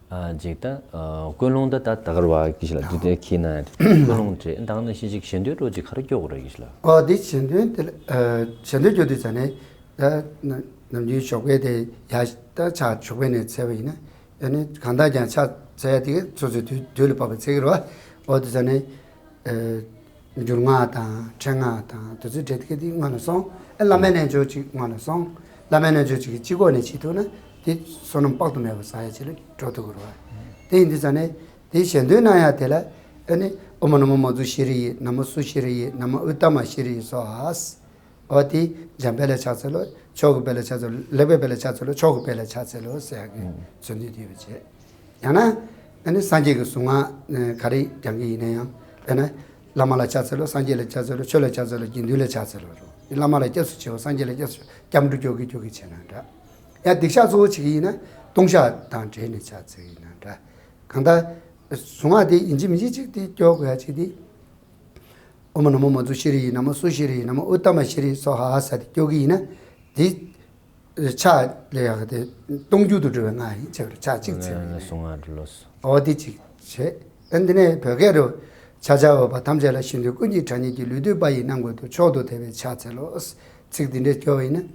ཨ་ཅིག་ད་ཨ་ཀུན་སློང་ད་ད་ད་གར་བ་གི་ཞིག་ལ་དུས་དེ་ཁྱེད་ན་ཀུན་སློང་བྲལ་ད་ག་ནང་བཞིན་ཅིག་གཞན་དོན་འགྲོ་ཅིག་ག་རེ་སྐྱོ་གོ་ར་གི་ཞིག་ལ། ཨོ་དེ་གཞན་དོན་དེ་ལ་ཨ་གཞན་དོན་སྐྱོ་དུས་ཙ་ནས་ད་ནམ་རྒྱུན་ཞོགས་པའི་དེ་ཡ་ད་ཕྱག་ཞོགས་པའི་ནས་འཚལ་བ་ཡིན་ན་ཨ་ནི་གང་ལྟར་ཀྱང་ཕྱག་འཚལ་ཡ་དེ་གས་སོ་སོའི་དུས་དུས་ལ་བབ་པ་འཚལ་གི་རེད་བ། ཨོ་དེ་ཙ་ནས། ཨ་འགྱུར་ངག་དང་ཕྲེང་ངག་དང་དེ་ཚོའི་གྲས་དེ་ག་དེ་སྔོན་ལ་སོང་། ཨ་བླ་མའི་རྣལ་འབྱོར་ཅིག་སྔོན་ལ་སོང་། བླ་མའི་རྣལ་འབྱོར་ཅིག་གི་སྤྱི་ཁོག་ནས་བྱེད་ཐུབ་ན་དེ་བསོད་ནམས་དཔག་ཏུ་མེད་པ་བསགས་ཡ་ཅིག་ལ་འགྲོ་ཐུབ་ཀྱི་རེད་བ། དེ་ཡིན་དུས་ཙ་ནས་དེ་གཞན་དོན་གནང་ཡ་དེ་ལ་ཨ་ནི་ཨོཾ་ན་མོ་མ་ཛུ་ཤྲཱི་ཡེ་ན་མོ་སུ་ཤྲཱི་ཡེ་ན་མོ་ཨུཏྟ་མ་ཤྲཱི་ཡེ་སྭཱ་ཧཱ། འོ་དེ་འཇམ་དཔལ་ལ་ཕྱག་འཚལ་ལོ། མཆོག་གི་དཔལ་ལ་ཕྱག་འཚལ་ལོ། ལེགས་པའི་དཔལ་ལ་ཕྱག་འཚལ་ལོ། མཆོག་གི་དཔལ་ལ་ཕྱག་འཚལ་ལོ་ཟེར་ཡག་གི་མཚོན་དོན་དེ་ཡོད་པ་བྱས། ཡང་ན་ཨ་ནི་སངས་རྒྱས་ཀྱི་གཟུངས་སྔགས་ག་རེ་བགྱང་གི་ཡིན་ན་ཡང་དཔེར་ན་བླ་མ་ལ་ཕྱག་འཚལ་ལོ། སངས་རྒྱས་ལ་ཕྱག་འཚལ་ལོ། ཆོས་ལ་ཕྱག་འཚལ་ལོ། དགེ་འདུན་ལ་ཕྱག་འཚལ་ལོ། བླ་མ་ལ་སྐྱབས་སུ་མཆིའོ། སངས་རྒྱས་ལ་སྐྱབས་སུ་སྐྱབས་འགྲོ་སྐྱོར་གི་སྐྱོར་གི་བྱས་ན་འདྲ། ཡང་སྡིག་བཤགས་གཙོ་བོ་བྱེད་ཀྱི་ཡིན་ན་ལྟུང་བཤགས་དང་འབྲེལ་ནས་ཕྱག་འཚལ་གྱི་ཡིན་ན་འདྲ། གང་ལྟར་གཟུངས་སྔགས་དེ་ཡིན་གཅིག་མིན་གཅིག་ཅིག་དེ་སྐྱོར་དགོས་ཡ་ཅིག་དེ། ཨོཾ་ན་མོ་མ་ཛུ་ཤྲཱི་ཡེ་ན་མོ་སུ་ཤྲཱི་ཡེ་ན་མོ་ཨུཏྟ་མ་ཤྲཱི་སྭཱ་ཧཱ་ཟེར་ཏེ་སྐྱོར་གྱི་ཡིན་ན། དེ་ཕྱག་ལ་ཡག་དེ་གཏོང་རྒྱུ་དུ་འགྲོ་བའི་སྔགས་ཡིན་ཅེས་པར་ཕྱག་གཅིག་འཚལ་བ་ཡིན། གཟུངས་སྔགས་འགྲོ་ལོ། འོ་དེ་གཅིག་བྱས། ཨ་འདི་ནས་བོད་སྐད་དུ། ཕྱག་བྱར་འོས་པ་ཐམས་ཅད་ལ། ཞིང་དུ་ཀུན་གྱི་གྲགས་སྙན་གྱིས། ལུས་བཏུད་པ་ཡི་རྣམ་ཀུན་ཏུ། མཆོག་ཏུ་དད་པས་ཕྱག་འཚལ་ལོ། ཚིག་འདི་འདྲས་སྐྱོར་བ་ཡིན་ན།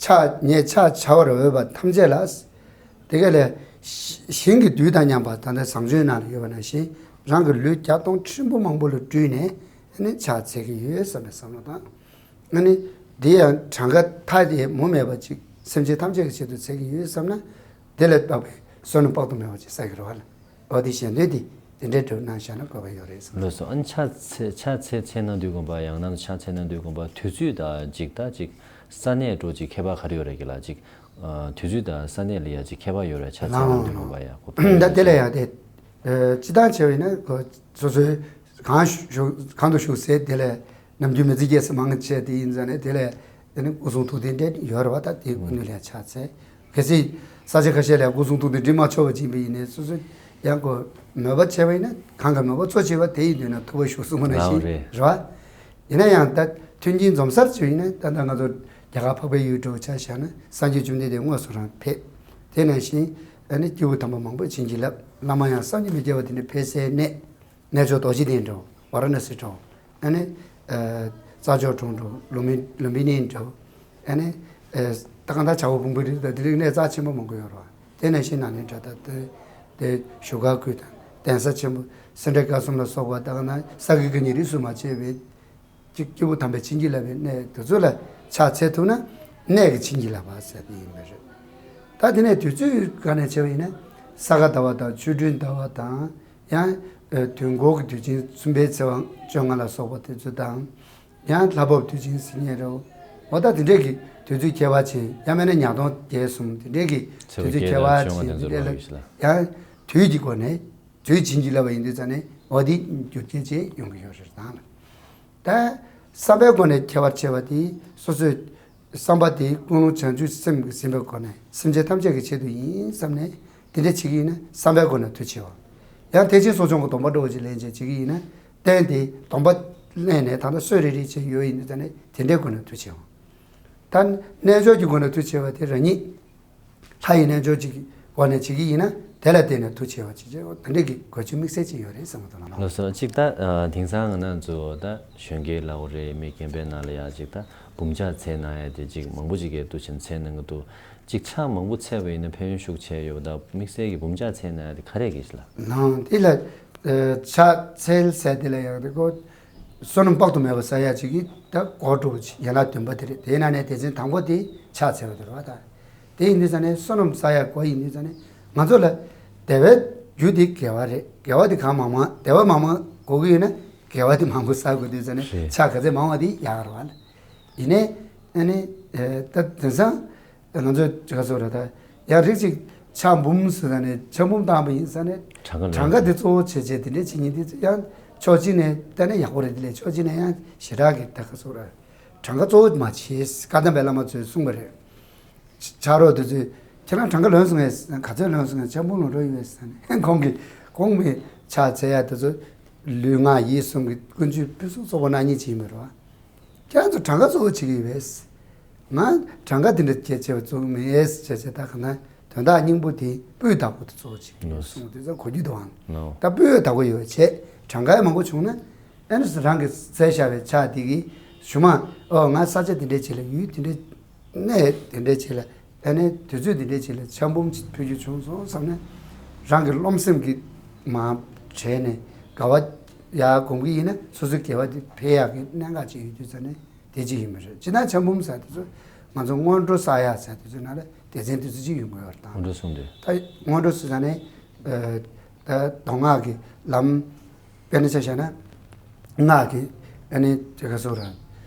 ཕྱག་ངས་ཕྱག་བྱ་བར་འོས་པ་ཐམས་ཅད་ལ། དེ་ག་ལས་ཞིང་གི་རྡུལ་དང་མཉམ་པ་ད་ལྟ་བཟང་སྤྱོད་ནང་ལ་ཡོད་པ་ནང་བཞིན་རང་གི་ལུས་བརྒྱ་སྟོང་ཕྲན་བུ་མང་པོ་ལ་སྤྲུལ་ནས་ནི་ཕྱག་འཚལ་གྱི་ཡོད་བསམ་པའི་བསམ་བློ་དང་། ཨ་ནི་དེ་ཡང་གྲངས་ཀ་མཐའ་ཡས་མུ་མེད་པ་ཅིག་སེམས་ཅན་ཐམས་ཅད་ཀྱི་ཆེད་དུ་འཚལ་གྱི་ཡོད་བསམ་ན་དེ་ལ་དཔག་པའི་བསོད་ནམས་དཔག་ཏུ་མེད་པ་ཅིག་བསགས་ཀྱི་རེད་བ་ལ། འོ་དེ་གཞན་དོན་དེ་དེ་འདྲའི་འགྲུབ་གནང་བཞག་ན་དགོས་པ་ཡོད་རེད་བསམ། ལགས་སོ། ཨ་ནི་ཕྱག་འཚལ་ཕྱག་འཚལ་འཚལ་གནང་དུས་དགོངས་པ་ཡང་ན་ཕྱག་འཚལ་གནང་དུས་དགོངས་པ་དུས་ཚོད་དང་ཅིག་ད་ཅིག་ས་གནས་འགྲོ་ཅིག་ཁྱད་པར་ག་རེ་ཡོད་རེད་གི་ལ་ཅིག་ཨ་དུས་ཚོད་དང་ས་གནས་ལ་ཡ་ཅིག་ཁྱད་པར་ཡོད་རེད། ཕྱག་འཚལ་གནང་དུས་དགོངས་པ་ཡ་གོ་ད་དེ་ལ་ཡང་དེ་སྤྱི་བཏང་བྱས་པ་ཡིན་ན་སོ་སོའི་གང་བཞུགས་གང་དུ་བཞུགས་སའི་དེ་ལ་ ནམ་རྒྱུན་མི་ཚེ་སྐྱེལ་ས་མང་ཆེ་དེ་ཡིན་ཙང་ནས་དེ་ལས་དེ་ནི་སྐུ་གསུང་ཐུགས་རྟེན་འདྲ་ཡོད་རེད་བ། ད་དེ་ཀུན་ནས་ལས་ཕྱག་འཚལ། གལ་སྲིད་ས་ཆ་ཁ་ཤས་ལ་སྐུ་གསུང་ཐུགས་རྟེན་འབྲི་མ་ཆོག་པ་ཅིག་ཡིན་པ་ཡིན་ནའི་སོ་སོ་ཡང་ཁོ་མོས་པ་བྱས་པ་ཡིན་ན་གང་ག་མོས་པ་གཙོ་ཆེ་བ་དེ་ཡིན་དུས་ན་ཐུབ་པ་ཞུ་གསུངས་པ་ནང་བཞིན་རེད་བ། ཡིན་ན་ཡང་ད་མཐུན་རྐྱེན་འཛོམས་སར་བྱས་ཡིན་ན་ད་ལྟ་ང་ཚོ་རྒྱ་གར་འཕགས་པའི་ཡུལ་འགྲོ་ཆ་བཞག་ན་སངས་རྒྱས་བཅོམ་ལྡན་འདས་དངོས་སུ་རང་ཕེབས། དེ་ནང་བཞིན་ཨ་ནི་སྐྱེས་བུ་དམ་པ་མང་པོ་བྱིན་གྱིས་བརླབས། བླ་མ་ཡང་བསམ་གྱིས་མི་ཁྱབ་པ་དེ་འདྲ་ཕེབས་སའི་གནས། གནས་མཆོག་རྡོ་རྗེ་གདན་འགྲོ། ཝཱ་ར་ཎ་སི་འགྲོ། ཨ་ནི་རྩྭ་མཆོག་གྲོང་འགྲོ། ལུམ་བི་ལུམ་བི་ནི་འགྲོ། ཨ་ནི་ད་གང་ལྟར་བྱ་བ་ཕུང་པོའི་རི་དང་དེ་རིགས་གནས་རྩ་ཆེན་པོ་མང་པོ་ཡོད་རེད་བ། དེ་ནང་བཞིན་ན་ནི་འདྲ་ད་དེ་དེ་བཞུགས་སྒར་ཁུལ་དང་གདན་ས་ཆེན་པོ་སེ་འབྲས་དགའ་གསུམ་ལ་སོགས་པ་ད་གང་ལྟར་ས་དགེ་བཀའ་རྙིང་རིས་སུ་མ་ཆད་པའི་གཅིག་སྐྱེས་བུ་དམ་པས་བྱིན་གྱིས་བརླབས་པའི་གནས་དེ་ཚོ་ལ་ཕྱག་འཚལ་ཐུབ་ན་གནས་ཀྱི་བྱིན་གྱིས་བརླབས་པ་ཟེར་དེ་ཡིན་པ་རེད། ད་དེ་ནས་དུས་ཚོད་ག་ནས་བྱས་པ་ཡིན་ན་ས་ག་ཟླ་བ་དང་ཆོ་འཕྲུལ་ཟླ་བ་དང་ཡང་དུས་འཁོར་གྱི་དུས་ཆེན་གསུམ་པའི་ཚེས་པ་བཅོ་ལྔ་ལ་སོགས་པ་དེ་ཚོ་དང་། ཡང་ལྷ་བབས་དུས་ཆེན་ཟེར་མཁན་རེད། འོ་ད་དེ་འདྲས་ཀྱི་དུས་ཚོད་ཁྱད་པར་ཅན་ཡང་མིན་ན་ཉ་སྟོང་བརྒྱད་གསུམ་དེ་འདྲས་ཀྱི་དུས་ཚོད་ཁྱད་པར་ཅན་དེ་འདྲས་ལ་ཡང་དུས་ཀྱི་སྒོ་ནས་དུས་བྱིན་གྱིས་བརླབས་པ་ཡིན་དུས་ཙང་ནས་འོ་དེ་རྒྱུ་རྐྱེན་བྱས་ཡོང་གི་ཡོད་རེད་དང་ལ། ད་བསམ་པའི་སྒོ་ནས་ཁྱད་པར་ཆེ་བ་དེ་སོ་སོའི་བསམ་པ་དེ་ཀུན་སློང་བྱང་ཆུབ་སེམས་ཀྱིས་ཟིན་པའི་སྒོ་ནས་སེམས་ཅན་ཐམས་ཅད་ཀྱི་ཆེད་དུ་ཡིན་བསམ་ནས་དེ་འདྲ་བྱེད་ཀྱི་ཡིན་ན་བསམ་པའི་སྒོ་ནས་མཐུ་ཆེ་བ། ཡང་ཐེག་ཆེན་གསོ་སྦྱོང་གི་སྡོམ་པ་འདྲ་བོ་ཅིག་ལེན་བྱས་བྱེད་ཀྱི་ཡིན་ན་རྟེན་དེ་སྡོམ་པ་ལེན་ནས་ད་ལྟ་སྲོལ་རེ་རེ་བྱས་ཡོད་ཡིན་དུས་ཙང་ནས་དེ་འདྲའི་སྒོ་ནས་མཐུ་ཆེ་བ། ད་རྣལ་འབྱོར་གྱི་སྒོ་ནས་མཐུ་ཆེ་བ་དེ་རང་ཉིད་ལྷ་ཡི་རྣལ་འབྱོར་གྱི་སྒོ་ནས་བྱེད་ཀྱི་ཡིན་ན་དེ་ལ་བརྟེན་ནས་མཐུ་ཆེ་བ་བྱེད་ཅེས་དེ་འདྲའི་གི་གོ་ཆོད་དམིགས་བསལ་ཅིག་ཡོད་རེད་བསམ་གྱི་འདུག་ལགས། ལགས་སོ། གཅིག་ད་ཨ་དེང་སང་ང་རང་ཚོ་ད་གཞོན་སྐྱེས་ལབ་དགོས་རེད། མི་རྒན་པའི་ནང་ལ་ཡ་གཅིག་ད་འབུམ་ཕྱག་འཚལ་གནང་ཡ་དེ་གཅིག་མང་པོ་ཅིག་གིས་འདུག་བྱས་འཚལ་གནང་གི་འདུག་གཅིག་ཕྱག་མང་པོ་འཚལ་བ་ཡིན་ན་ཕན་ཡོན་ཤུགས་ཆེ་ཡོད་པ་དང་དམིགས་བསལ་གྱི་འབུམ་ཕྱག་འཚལ་གནང་ཡ་དེ་ག་རེ་གི་ཞིག་ལ། ནང་དེ་ལ་ཨ་ཕྱག་འཚལ་ཟེར་དེ་ལ་ཡང་དེ་ཀོ་བསོད་ནམས་དཔག་ཏུ་མེད་པ་བསགས་ཡ་ཅིག་གི་ད་གོ་འགྲོ་བ་ཅིག་ཡན་ལག་བདུན་པ་དེ་རེད། དེའི་ནང་ནས་སྡེ་ཚན་དང་པོ་དེ་ཕྱག་འཚལ་བ་དེ་རེད་བ་ད། དེ་ཡིན་དུས་ཙང་ནས་བསོད་ནམས་བསགས་ཡ་གོ་ཡིན་དུས་ཙང་ནས་ང་ཚོ་ལ་བདེ་བའི་རྒྱུ་དེ་དགེ་བ་རེད། དགེ་བ་དེ་གང་མང་མང་བདེ་བ་མང་མང་དགོས་ཀྱི་ཡོད་ན་དགེ་བ་དེ་མང་པོ་བསགས་དགོས་དུས་ཙང་ནས་རེད། ཕྱག་ག་ཚད་མང་བ་དེ་ཡག་རེད་བ་ལ། ཡིན་ནའི་ཨ་ནི་ཨ་དེང་སང་ང་ཚོས་ཅི་ག་ཟེར་ར་ད་ཡང་རིགས་གཅིག་ཕྱག་འབུམ་ཟེར་ས་ནས་ཕྱག་འབུམ་བཏང་བ་ཡིན་ས་ནས་གྲངས་ཀ་གྲངས་ཀ་ལོན་དེ་གཙོ་བོ་བྱས་བྱས་དེ་འདྲས་བྱེད་མཁན་དེ་ཡང་ཕྱོགས་གཅིག་ནས་བལྟས་ན་ཡག་པོ་རེད། དེ་ལས་ཕྱོགས་གཅིག་ནས་ཡང་ཞེ་དྲག་གི་ད་ག་ཟེར་ར་གྲངས་ཀ་གཙོ་བོ་མ་བྱེད་བཀའ་གདམས་པའི་བླ་མ་ཚོས་གསུངས་པ་རེད། ཕྱག་རོགས་དེ་ཚོས་ཁྱེད་རང་གྲངས་ཀ་ལོན་སོང་ངས་ག་ཚོད་ལོན་སོང་ངས་ཕྱག་འབུམ་ལོན་རོགས་ཡོད་ཟེར་ནས་ཁོང་གིས་གོང་མའི་ཕྱག་འཚལ་ཡ་དེ་ཚོ་ལུས་ངག་ཡིད་གསུམ་གྱི་ཀུན་སྤྱོད་ཕུན་སུམ་ཚོགས་པ་གནང་མཁན་ཅིག་ཡིན་པ་རེད་བ། ཁྱེད་རང་ཚོ་གྲངས་ཀ་གཙོ་བོ་བྱེད་ཀྱི་ཡོད་པས། ང་གྲངས་ཀ་དེ་འདྲ་གལ་ཆེ་བ་བརྩི་གི་མེད་ཟེར་བྱས་བྱས་ད་ག་ན་དོན་དག་སྙིང་པོ་དེ་སྤུས་དག་པོ་དེ་གཙོ་བོ་བྱེད་ཀྱི་ཡོད་གསུངས་དུས་ཙང་གོ་རྒྱུ་འདུག་ཨང་། ད་སྤུས་དག་པོ་ཡོད་བྱས་གྲངས་ཀ་མང་པོ་བྱུང་ན་ཨ་ནི་རང་གི་བཙལ་བཞག་པའི་ཕྱག་དེ་གིས་གཞུག་མ་ཨོ་ང་ས་ཆ་དེ་འདྲའི་ཆེད་ལ་ཡུལ་དེ་འདྲའི་གནས་དེ་འདྲའི་ཆེད་ལ་ཨ་ནི་དུས་ཚོད་དེ་འདྲའི་ཆེད་ལ་ཕྱག་འབུམ་ཕུལ་རྒྱུ་བྱུང་སོང་བསམ་ནས་རང་གི་རློམ་སེམས་ཀྱི་མ་བྲལ་ནས་དགའ་བ་ཡར་སྒོམ་གྱི་ཡིན་ན་སོ་སོའི་དགེ་བ་དེ་འཕེལ་ཡག་གི་གནད་འགག་ཅིག་ཡོད་དུས་ཙང་ནས་དེ་ཅིག་ཡིན་པ་རེད། སྤྱིར་ན་ཕྱག་འབུམ་ཟེར་དེ་ཚོ་ང་ཚོ་སྔོན་འགྲོ་བསགས་ཡག་ཟེར་དེ་ཚོའི་ནང་ལ་སྡེ་ཚན་དེ་ཚོ་ཅིག་ཡོང་གི་ཡོད་རེད་དང་། སྔོན་འགྲོ་གསུངས་དུས། ད་སྔོན་འགྲོ་ཟེར་ཙང་ནས་ད་མདོ་སྔགས་ཀྱི་ལམ། དཔེར་ན་ཆ་བཞག་ན། སྔགས་ཀྱི་ཨ་ནི་དེ་ག་སོགས་ར།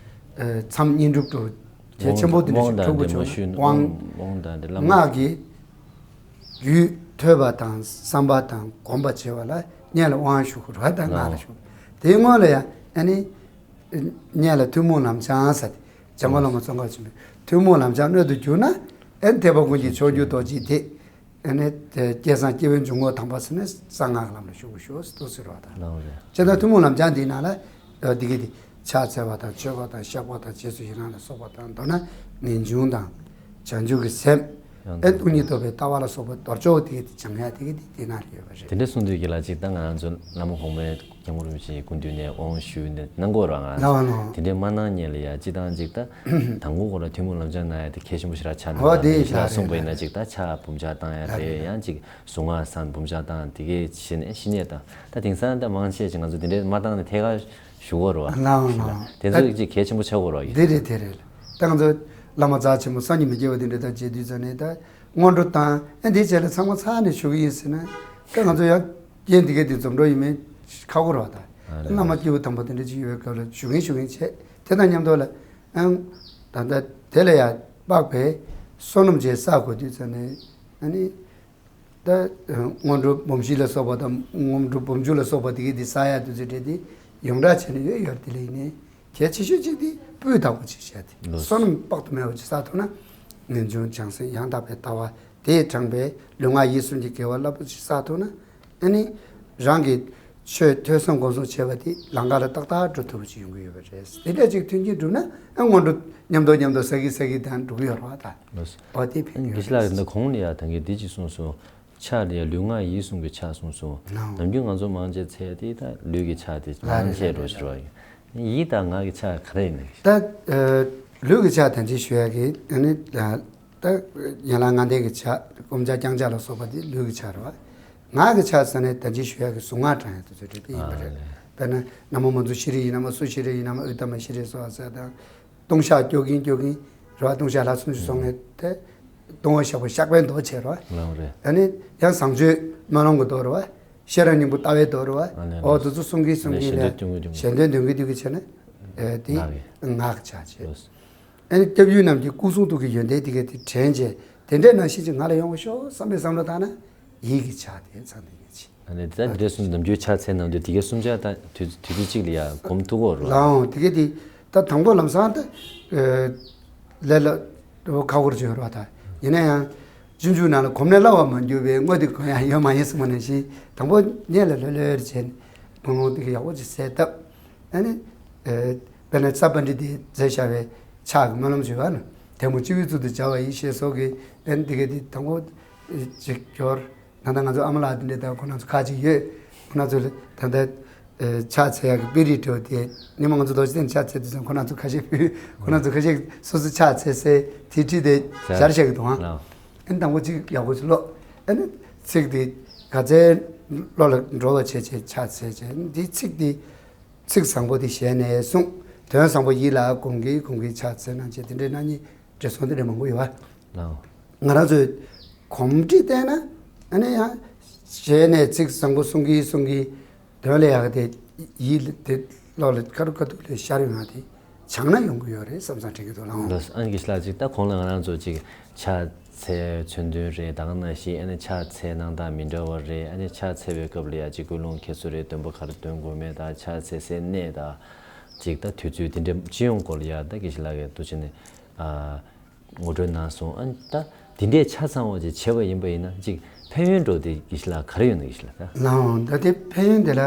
མཚམས་བསྙེན་སྒྲུབ་ཏུ་རྒྱ་ཆེན་པོ་དེ་འདྲ་ཞིག་དབང་དང་འཁྲུག་པོ་འདྲེན་མ་བྱུང་ན་ཞུས་དབང་། དབང་དང་འདྲེ་བླ་མ། སྔགས་ཀྱི་རྒྱུད་ཐོས་པ་དང་བསམ་པ་དང་སྒོམ་པ་བྱེད་པ་ལ་སྔོན་ལ་དབང་ཞུ་དགོས་རེད་ད་སྔགས་ལ་ཞུ། དེའི་སྔོན་ལ་ཡང་ཨ་ནི། སྔོན་ལ་ཐུན་མོང་ལམ་སྦྱང་ཟེར་ཏེ་འཇམ་མགོན་བླ་མ་ཙོང་ཁ་པ་ཆེན་པོས་ཐུན་མོང་ལམ་སྦྱང་སྣོད་དུ་གྱུར་ན་ཨ་ནི་ཐེག་པ་ཀུན་གྱི་མཆོག་གྱུར་རྡོ་རྗེ་དེ། ཨ་ནི་དེ་སྐལ་བཟང་སྐྱེས་བུའི་འཇུག་ངོགས་དམ་པ་ཟེར་ནས་གསང་སྔགས་ལམ་ལ་ཞུགས་ཞུགས་སུ་ཟེར་བ་དང་། ལགས་རེད། བྱས་ཙང་ཐུན་མོང་ལམ་སྦྱང་འདིའི་ནང་ལ་འདི་གི་འདི་ཕྱག་འཚལ་བ་དང་མཆོད་པ་དང་བཤགས་པ་དང་རྗེས་སུ་ཡི་རང་ལ་སོགས་པ་དང་མདོར་ན་ངེས་འབྱུང་དང་བྱང་ཆུབ་ཀྱི་སེམས་ཡང་ཨེ་སྟོང་ཉིད་རྟོགས་པའི་ལྟ་བ་ལ་སོགས་པ་རྡོར་ཅོག་འདི་གི་འདི་སྦྱང་ཡ་འདི་གི་འདི་འདི་ནང་ལ་ཡོད་པ་རེད། དེ་འདྲ་གསུངས་དུས་ཀྱི་ལ་ཅིག་ད་ང་ཚོ་བླ་མ་གོང་མའི་སྐྱབས་མགོན་རིན་པོ་ཆེའི་སྐུ་མདུན་ནས་དབང་ཞུས་ནས་གནང་དགོས་ར་ང་ལ་ལ་དེ་འདྲའི་མ་གནང་ཉེ་ལ་ཡ་སྤྱི་བཏང་ཅིག་ད་དང་པོ་ཁོ་ར་ཐུན་མོང་ལམ་སྦྱང་གནང་ཡ་དེ་གལ་ཆེན་པོ་ཞེ་དྲག་ཆགས་ནས་ཨོ་དེ་ཞེ་དྲག་གསུངས་པ་ཡིན་ན་ཅིག་ད་ཕྱག་འབུམ་ཕྱག་བཏང་ཡ་དེ་ཡང་ཅིག་གཟུངས་སྔགས་བསང་འབུམ་ཕྱག་བཏང་དེ་གས་ཤི་ནས་ཤི་ནས་ད་ད་དེང་སང་ད་མང་ཆེ་ཅིག་ང་ཚོ་དེ་འདྲའི་མ་བཏང་ནས་ཐད་ཀར་ཞུ་དགོས་ར་བ་ལ་ལ་དེ་ཚོ་ཅིག་གལ་ཆེན་པོ་ཆགས་དགོས་ར་ཡིན། དེ་རེད་དེ་རེད་ད་ང་ཚོ་བླ་མ་རྩ་ཆེན་པོ་སངས་རྒྱས་མི་སྐྱེ་བ་དེ་འདྲ་ད་མཇལ་དུས་ཙ་ནས་ད། སྔོན་འགྲོ་དང་ཨ་འདིའི་རྗེས་ལ་ཚང་མ་ཚར་ནས་ཞུ་གི་ཡིན་ཟེར་ན་ད་ང་ཚོ་ཡང་རྐྱེན་འདི་གའི་འདི་འཛོམས་འགྲོ་ཡིན་མིན་ཁག་པོ་རེད་བ་ད། ཨ་ནི་བླ་མ་སྐྱེས་བུ་དམ་པ་དེ་འདྲ་ཅིག་ཡོད་པའི་སྐབས་ལ་ཞུ་གིན་ཞུ་གིན་བྱས་དེ་དང་མཉམ་དུ་ལ་ཨང་ད་ལྟ་དེ་ལ་ཡང་དཔག་པའི་བསོད་ནམས་བྱས་བསགས་དགོས་དུས་ཙ་ནས་ཨ་ནི་ད་སྔོན་འགྲོ་འབུམ་བཞི་ལ་སོགས་པ་དང་སྔོན་འགྲོ་འབུམ་བཅུ་ལ་སོགས་པ་དེ་གའི་འདི་བསགས་ཡག་དུས་ཚོད་དེ་ཡོངས་གྲགས་བྱས་ནས་ཡོད་ཡོད་དེ་ལ་ཡིན་ནའི། གལ་ཆེ་ཤོས་གཅིག་དེ་སྤུས་དག་པོ་ཅིག་བྱས་ཏེ། ལགས། བསོད་ནམས་དཔག་ཏུ་མེད་པ་ཅིག་བསགས་ཐུབ་ན། ངེས་འབྱུང་བྱང་སེམས་ཡང་དག་པའི་ལྟ་བ་དེས་དྲངས་པའི་ལུས་ངག་ཡིད་གསུམ་གྱི་དགེ་བ་རླབས་པོ་ཆེ་བསགས་ཐུབ་ན། ཨ་ནི་རང་གི་ཆོས་ཐོས་བསམ་སྒོམ་གསུམ་བྱས་པ་དེ་ལམ་ཁ་ལ་ཏག་ཏག་འགྲོ་ཐུབ་པ་ཅིག་ཡོང་གི་ཡོད་པ་རེད། དེ་འདྲ་ཅིག་མཐུན་རྐྱེན་བསྒྲུབས་ན། ཨ། སྔོན་འགྲོ་མཉམ་དུ་མཉམ་དུ་ཟ་གི་ཟ་གི་དང་འགྲོ་གི་ཡོད་རེད་བ་ད། ལགས། འོ་དེ་ཕན་གྱི་ཡོད་རེད། དགེ་བཤེས་ལགས་ཀྱིས་འདི་གོང་ལ་ཡ་ད་གིན་འདི་ཅིག་གསུངས་སོང་། ཕྱག་ལ་ཡ་ལུས་ངག་ཡིད་གསུམ་གྱི་ཕྱག་གསུངས་སོང་། ལགས། ནམ་རྒྱུན་ང་ཚོ་མང་ཆེ་འཚལ་དེ་ད་ལུས་ཀྱི་ཕྱག་དེ་ལགས་མང་ཆེ་རེད། འགྲོ་ཕྱིར་བ་ཡིན། ཡིད་དང་ངག་གི་ཕྱག་ག་རེ་ཡིན་ནམ། ད་ཨ་ལུས་ཀྱི་ཕྱག་ད་ཅི་ཞུ་ཡ་གི། ཨ་ནི་ད་ད་ཡན་ལག་ལྔ་ལྡན་གྱི་ཕྱག་སྐོམ་ཕྱག་རྐྱང་ཕྱག་ལ་སོགས་པ་དེ་ལུས་ཀྱི་ཕྱག་རེད་བ། ངག་གི་ཕྱག་ཟེར་ནས་ད་ཅི་ཞུ་ཡ་གི་གཟུངས་སྔགས་བགྲང་ཡ་དེ་ཚོ་རེད། དེ་ཡིན་པ་རེད། ཨ་ལས། དཔེར་ན་ན་མོ་མཉྫུ་ཤྲཱི་ཡིན་ནམ། སུ་ཤྲཱི་ཡིན་ནམ། ཨུཏྟམ་ཤྲཱི་སྭཱ་ཧཱ་ཟེར་དང་། ལྟུང་བཤགས་སྐྱོར་གིན་སྐྱོར་གིན་རེད་བ། ལྟུང་བཤགས་ལྷ་སུམ་ཅུ་སོ་ལྔ་དེ། ལྟུང་བ་བཤགས་པ་བཤགས་པའི་མདོ་བྱས་རེད་བ། ལགས་རེད། ཨ་ནི་ཡང་བཟང་སྤྱོད་སྨོན་ལམ་གྱི་མདོ་རེད་བ། ཤེས་རབ་སྙིང་པོ་ལྟ་བའི་མདོ་རེད་བ། ཨ་ནི་འོ་དེ་ཚོ་གསུང་གིན་གསུང་གིན་ལས་ཞལ་འདོན་འདོན་གིན་འདོན་གིན་འདོན་གིན་བྱས་ན། ཨེ་དེ་ངག་གི་ངག་གི་ཕྱག་བྱས། ལགས། ཨ་ནི་སྐྱབས་ཡུལ་རྣམས་ཀྱི་སྐུ་གསུང་ཐུགས་ཀྱི་ཡོན་ཏན་དེ་ག་དེ་དྲན་བྱས། དེ་འདྲའི་ནང་བཞིན་ཅིག་ང་ལ་ཡོང་བ་ཤོག་བསམ་པའི་བསམ་བློ་བཏང་ན། ཡིད་ཀྱི་ཕྱག་དེ་ཚང་དེ་ངེས་ཅིག་ཨ་ནི་ད་དེ་འདྲ་གསུམ་ནམ་རྒྱུན་ཕྱག་འཚལ་གནང་དུས་དེ་གའི་གསུམ་ཆར་ད་དུས་དུས་ཚོད་གཅིག་ལ་ཡ་སྒོམ་ཐུབ་ཀྱི་ཡོད་རེད། ལའང་དེ་ག་དེ་ད་དང་པོ་ལམ་སང་ད་ལས་ལ་ཁག་པོ་བྱོས་རོགས་ད། ཡིན་ན་ཡང་སྤྱོད་འཇུག་ནང་ལ་གོམས་ནས་སླ་བར་མ་འགྱུར་བའི་དངོས་དེ་གོ་ཡ་ཡོད་མ་ཡིན་གསུངས་པ་ནང་བཞིན། དང་པོ་སྔོན་ལ་ལྷོད་ལྷོད་བྱས་ནས་སྒོམ་ལུགས་དེ་ག་ཡག་པོ་ཅིག་གསལ་བཏབ། ཨ་ནི་དཔེར་ན་ས་པཎྜི་ཏས་མཛད་བཞག་པའི་ཕྱག་གི་སྨོན་ལམ་ཞུ་བ་ནི། དལ་མོ་སྤྱི་བོའི་གཙུག་ཏུ་སྦྱར་བ་ཡི་ཞེས་སོགས་ཀྱི། ཨ་ནི་དེ་ག་དེ་དང་པོ་ཅིག་སྐྱོར། ད་ལྟ་ང་ཚོ་ཨ་མ་ལགས་དེ་འདྲས་དང་ཁོང་རྣམ་ཚོ་ཁག་ཅིག་ཡོད། ཁོང་རྣམ་ཚོ་ལ་ད་ལྟ་ཨེ་ཕྱག་འཚལ་ཡག་གི་དཔེ་རིས་བྲིས་པ་དེ། ཉི་མ་ང་ཚོ་རྡོ་རྗེ་གདན་ཕྱག་འཚལ་དུས་ཙམ་ཁོང་རྣམ་ཚོ་ཁ་ཤས་ཕུལ། ཁོང་རྣམ་ཚོ་ཁ་ཤས་སོ་སོ་ཕྱག་འཚལ་སའི་དེ་བྲིས་ཏེ་སྦྱར་བཞག་གི་འདུག་ཨང་། ལགས། ཨ་ནི་དང་པོ་ཅིག་ཡག་པོ་ཅིག་ཀློག་ཨ་ནི་ཚིག་དེ་ག་ཚད་བློ་ལ་འགྲོ་བ་བྱས་བྱས་ཕྱག་འཚལ་བྱས། འདི་ཚིག་དེ་ཚིག་བཟང་པོ་དེ་ཞལ་ནས་གསུངས། དོན་བཟང་པོ་ཡིད་ལ་གོམས་གིན་གོམས་གིན་ཕྱག་འཚལ་གནང་བྱས། དེ་འདྲའི་གནང་ཉིན་འབྲས་སོང་དེ་འདྲ་མང་པོ་ཡོད་པ། ལགས། ང་རང་ཚོས་གོམས་འདྲིས་བསྟེན་ན། ཨ་ནི་ཡང་ཞལ་ནས་ཚིག་བཟང་པོ་གསུང་གིན་གསུང་གིན་དོན་ལ་ཡག་དེ་ཡིད་ལ་དེ་བློ་ལ་ཁ་རུ་ཁ་ཐུག་ལ་ཤར་ཡོང་ཡ་དེ་སྦྱངས་ན་ཡོང་གི་ཡོད་རེད་བསམ་བསམ་དྲན་གྱི་འདུག་ལགས། ལགས། ཨ་ནི་དགེ་བཤེས་ལགས་ཅིག་ད་གོང་ལ་ང་རང་ཚོ་ཅིག་ཕྱག་འཚལ་མཚོན་དོན་རེད། ད་ག་ནང་བཞིན་ཨ་ནི་ཕྱག་འཚལ་གནང་སྟངས་མི་འདྲ་བ་རེད། ཨ་ནི་ཕྱག་འཚལ་བའི་སྐབས་ལ་ཡ་ཅིག་ཀུན་སློང་ཁྱད་གསོད་རེད། འདོན་པ་ག་རེ་འདོན་དགོས་མེད་དང་། ཕྱག་འཚལ་སའི་གནས་དང་། ཅིག་ད་དུས་ཚོད་དེ་འདྲ་སྤྱི་ཡོངས་སྐོར་ལ་ཡ་ད་དགེ་བཤེས་ལགས་ཀྱིས་འདུག་བྱས་ནས་ཨ་ངོ་སྤྲོད་གནང་སོང་། ཨ་ནི་ད་དེ་འདྲས་ཆ་ཚང་བ་ཅིག་བྱས་པ་ཡིན་པ་ཡིན་ན་ཅིག་ཕན་ཡོན་འདྲ་བོ་དེ་དགེ་བཤེས་ལགས་ག་རེ་ཡོད་ན། དགེ་བཤེས་ལགས་ད། ལགས་འོང་། ད་དེ་ཕན་ཡོན་དེ་ལ་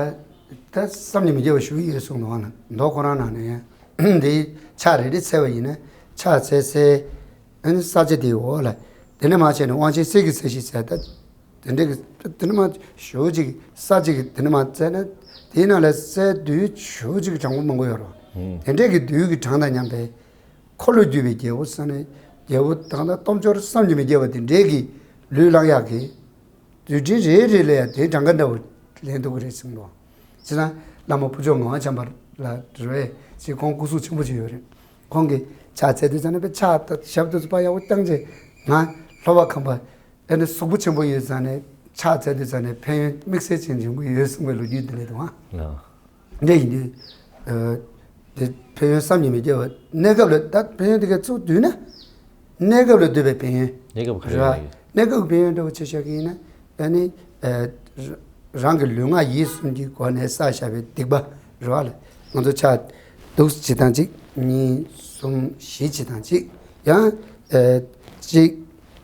ད་བསམ་གྱིས་མི་ཁྱབ་པ་ཞེ་པོ་ཡོད་གསུངས་འདུག་ཨ་ནི་མདོ་ཁོ་རང་ནང་ནས་ཡང་དེ་ཕྱག་རེ་རེ་འཚལ་བ་ཡིན་ན། ཕྱག་འཚལ་སའི་ཨ་ནི་ས་ཆ་དེའི་འོག་ལ་དེ་ནས་མར་བྱས་ནས་དབང་ཆེན་གསེར་གྱི་ས་གཞི་ཟེར། ད་དེ་འདྲ་གི་དེ་ནས་མར་ཞེ་པོ་ཅིག་ས་གཅིག་གི་དེ་ནས་མར་འཚལ་ན། དེའི་ནང་ལ་སའི་རྡུལ་ཞེ་པོ་ཅིག་གྲངས་པོ་མང་པོ་ཡོད་རེད་བ། ཨུམ། དེ་འདྲས་ཀྱི་རྡུལ་གྱི་གྲངས་དང་མཉམ་པའི་འཁོར་ལོས་སྒྱུར་བའི་རྒྱལ་པོ་ཟེར་ནས། རྒྱལ་པོ་དང་ད་སྟོབས་འབྱོར་བསམ་གྱིས་མི་ཁྱབ་པ་དེ་འདྲས་ཀྱི་ལུས་བླང་ཡག་གི་རྡུལ་ཕྲན་རེ་རེ་ལ་ཡང་དེའི་གྲངས་ཀ་འདྲ་བོ་ལེན་ཐུབ་ཀྱི་རེད་གསུངས་འདུག་བྱས་ཙང་བླ་མ་ཕུར་ལྕོག་ངག་དབང་འཆང་པ་ལགས་རེད་ཅེས། ཁོང་སྐུ་གཟུགས་ཆེན་པོ་ཅིག་ཡོད་རེད། ཁོང་གིས་ཕྱག་འཚལ་དུས་ཙམ་ནས་དཔེ་ཕྱག་ད་ཞབས་ཏོག་ཙམ་ཕར་ཡག་པོ་བརྐྱངས་བྱས། ང་ལྷོ་པ་ཁམས་པ་ཨ་ནི་གཟུགས་པོ་ཆེན་པོ་ཡོད་ཙང་ནས་ཕྱག་འཚལ་དུས་ཙམ་ནས་ཕན་ཡོན་དམིགས་བསལ་ཅན་འབྱུང་གི་ཡོད་གསུངས་པའི་ལོ་རྒྱུས་འདི་འདྲ་འདུག་ཨང་། ལགས། འདྲ་ཡིན་དུས་ཨ་དེ་ཕན་ཡོན་བསམ་གྱིས་མི་ཁྱབ་པ། གནས་སྐབས་ལ་ད་ཕན་ཡོན་དེ་ག་ཚུར་བསྡུས་ན། གནས་སྐབས་ལ་འདོད་པའི་ཕན་ཡོན། གནས་སྐབས་ག་རེ་རེད་བ། ཡིན། གནས་སྐབས་ཀྱི་ཕན་ཡོན་འདྲ་བོ་ཆ་བཞག་གི་ཡིན་ན། ཨ་ནི་ཨ་རང་གི་ལུས་ངག་ཡིད་གསུམ་གྱི་སྒོ་ནས་བསགས་བཞག་པའི་སྡིག་པ་རེད་བ་ལ། ང་ཚོ་ཕྱག་འདུག་སེ་བྱེད་སྟངས་གཅིག་གཉིས་གསུམ་བཞི་བྱེད་སྟངས་གཅིག་ཡང་ཨ་གཅིག་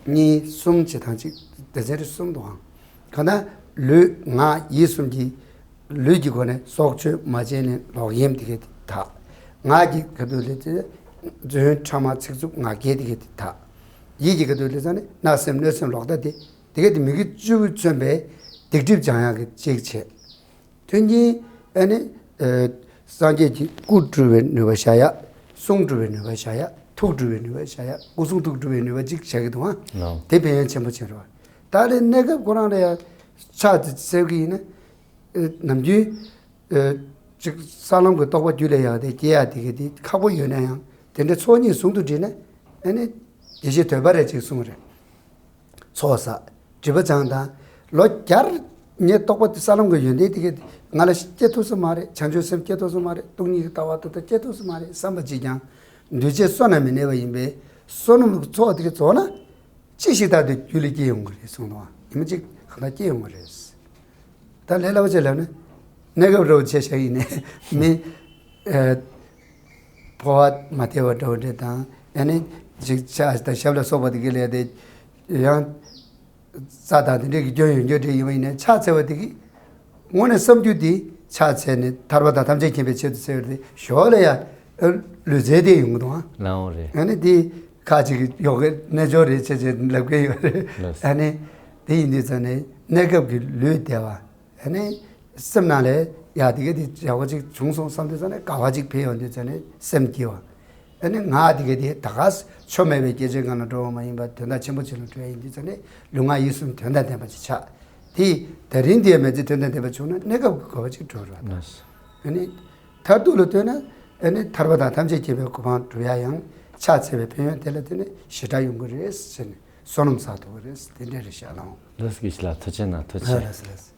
གཉིས་གསུམ་བྱེད་སྟངས་གཅིག་སྡེ་ཚན་རེ་གསུམ་འདུག་ཨང་། གང་ལྟར་ལུས་ངག་ཡིད་གསུམ་གྱི་ལུས་ཀྱི་སྒོ་ནས་སྲོག་གཅོད་མ་བྱས་ནས་ལོག་གཡེམ་དེ་ག་དེ་དག་ངག་གི་ཁ་ཐུག་ལ་དེ་རྫུན་ཕྲ་མ་ཚིག་རྩུབ་ངག་འཁྱལ་དེ་ག་དེ་དག་ཡིད་ཀྱི་ཁ་ཐུག་ལ་ཙང་ནི་བརྣབ་སེམས་གནོད་སེམས་ལོག་ལྟ་དེ། དེ་ག་དེ་མི་དགེ་བཅུ་མཚོན་པའི་སྡིག་སྒྲིབ་སྦྱང་ཡག་གི་གཅིག་བྱས། མཐུན་རྐྱེན་ཨ་ནི་ཨ་སངས་རྒྱས་ཀྱི་སྐུ་སྒྲུབ་པའི་ནུས་པ་བཞག་ཡ། གསུང་སྒྲུབ་པའི་ནུས་པ་བཞག་ཡ། ཐུགས་སྒྲུབ་པའི་ནུས་པ་བཞག་ཡ། སྐུ་གསུང་ཐུགས་སྒྲུབ་པའི་ནུས་པ་གཅིག་བྱ་གི་འདུག་ཨང་། ལགས། དེ་ཕན་ཡོན་ཆེན་པོ་ཆེ་རེད་བ། ད་ལྟའི་གནས་སྐབས་ཁོ་རང་ལ་ཡ་ཕྱག་དེ་འཚལ་གི་ཡིན་ན། ཨ་ནམ་རྒྱུན་ཨ་ཅིག་ས་ལམ་གྱི་རྟོགས་པ་རྒྱུད་ལ་ཡག་དེ་སྐྱེ་ཡ་དེ་ག་དེ་ཁག་པོ་ཡོད་ན་ཡང་། དེ་འདྲའི་ཚོགས་གཉིས་ཟུང་དུ་འབྲེལ་ན་ཨ་ནི་དགེ་བཤེས་དོལ་པ་རེད་ཅེས་གསུངས་རེད། ཚོགས་བསགས། སྒྲིབ་པ་སྦྱངས་དང་། ལོ་བརྒྱར་ངས་རྟོགས་པ་དེ་ས་ལམ་གྱི་ཡོན་ཏན་དེ་ག་ང་ལ་སྐྱེ་ཐུབ་ས་མ་རེད། བྱང་ཆུབ་སེམས་སྐྱེ་ཐུབ་ས་མ་རེད། སྟོང་ཉིད་ཀྱི་ལྟ་བ་དེ་དག་སྐྱེ་ཐུབ་ས་མ་རེད་བསམ་པ་ཅིག་ཀྱང་། འདུས་བྱས་བསོད་ནམས་མི་གནས་པ་ཡིན་པས། བསོད་ནམས་ཀྱི་ཚོགས་དེ་ག་རྫོགས་ན། ཅི་ཞིག་ལྟར་དུ་རྒྱུད་ལ་སྐྱེ་ཡོང་གི་རེད་གསུངས་འདུག་བ། ཡིན་མ་ཅིག་གང་ལྟར་སྐྱེ་ཡོང་གི་རེད། ད་ལས་སླ་པོ་ཅིག་ལབ་ན། གནས་སྐབས་རོགས་བྱས་བཞག་ཡིན་ནས་མི། ཨ། འཕོ་བ་མ་སྟེར་བ་འདྲ་བོ་འདྲ་དང་། ཨ་ནི་ཅིག་ཕྱག་དང་ཞབས་ལ་སོགས་པ་དེ་གི་ལས་དེ་ཡང་རྩ་དང་དེ་འདྲས་ཀྱི་སྐྱོན་ཡོད་རྒྱུ་འདྲ་ཡིན་པ་ཡིན་ན། ཕྱག་འཚལ་བ་དེ་གི་དངོས་གནས་བསམ་རྒྱུ་དེ། ཕྱག་འཚལ་ནས་ཐར་པ་དང་ཐམས་ཅད་མཁྱེན་པའི་ཆེད་དུ་འཚལ་བ་དེ་ཞོར་ལ་ཡང་ལུས་རྩལ་དེ་ཡོང་གི་འདུག་ཨ། ལའང་རེད། ཨ་ནི་དེ་ཁ་ཅིག་གི་ཡོ་གའི་རྣལ་འབྱོར་རེད་ཅེས་ཅེས་ལབ་གི་ཡོད་རེད། ལགས། ཨ་ནི་དེ་ཡིན་དུས་ཙང་ནས་གནས་སྐབས་ཀྱི་ལུས་བདེ་བ། ཨ་ནི་སེམས་ནང་ལ་ཡ་དེ་ག་དེ་བྱ་བ་ཅིག་བྱུང་སོང་བསམ་དུས་ཙང་ནས་དགའ་བ་ཅིག་འཕེལ་ཡོང་དུས་ཙང་ནས་སེམས་སྐྱིད་བ། ཨ་ནི་ངག་དེ་ག་དེ་ད་ག་ཆོ་མེད་པའི་སྐད་ཆའི་ངང་ལ་འགྲོ་བ་མ་ཡིན་པར་དོན་དག་ཆེན་པོ་ཅིག་ལ་འགྲོ་ཡ་ཡིན་དུས་ཙང་ནས་ལུས་ངག་ཡིད་གསུམ་དོན་དང་ལྡན་པ་ཅིག་ཆགས། དེ་ད་རིང་དེ་མེད་ཚེ་དོན་དང་ལྡན་པ་བྱུང་ན་གནས་སྐབས་ཀྱི་དགོས་པ་ཅིག་འགྲུབ་རེད་པ། ལགས། ཨ་ནི་མཐར་ཐུག་ལ་ལྟོས་ན། ཨ་ནི་ཐར་པ་དང་ཐམས་ཅད་མཁྱེན་པའི་གོ་འཕང་སྒྲུབ་ཡ་ཡང་ཕྱག་འཚལ་བའི་ཕན་ཡོན་དེ་ལ་བརྟེན་ནས་ཞེ་དྲག་ཡོང་གི་རེད་ཟེར་ནས་བསོད་ནམས་བསགས་ཐུབ་ཀྱི་རེད། དེ་འདྲ་རེད་ཤག་ལགས། ལགས་སོ། དགེ་བཤེས་ལགས་ཐུགས་རྗེ་གནང་། ཐུགས་རྗེ་ཆེ། ལགས་སོ་ལགས་སོ།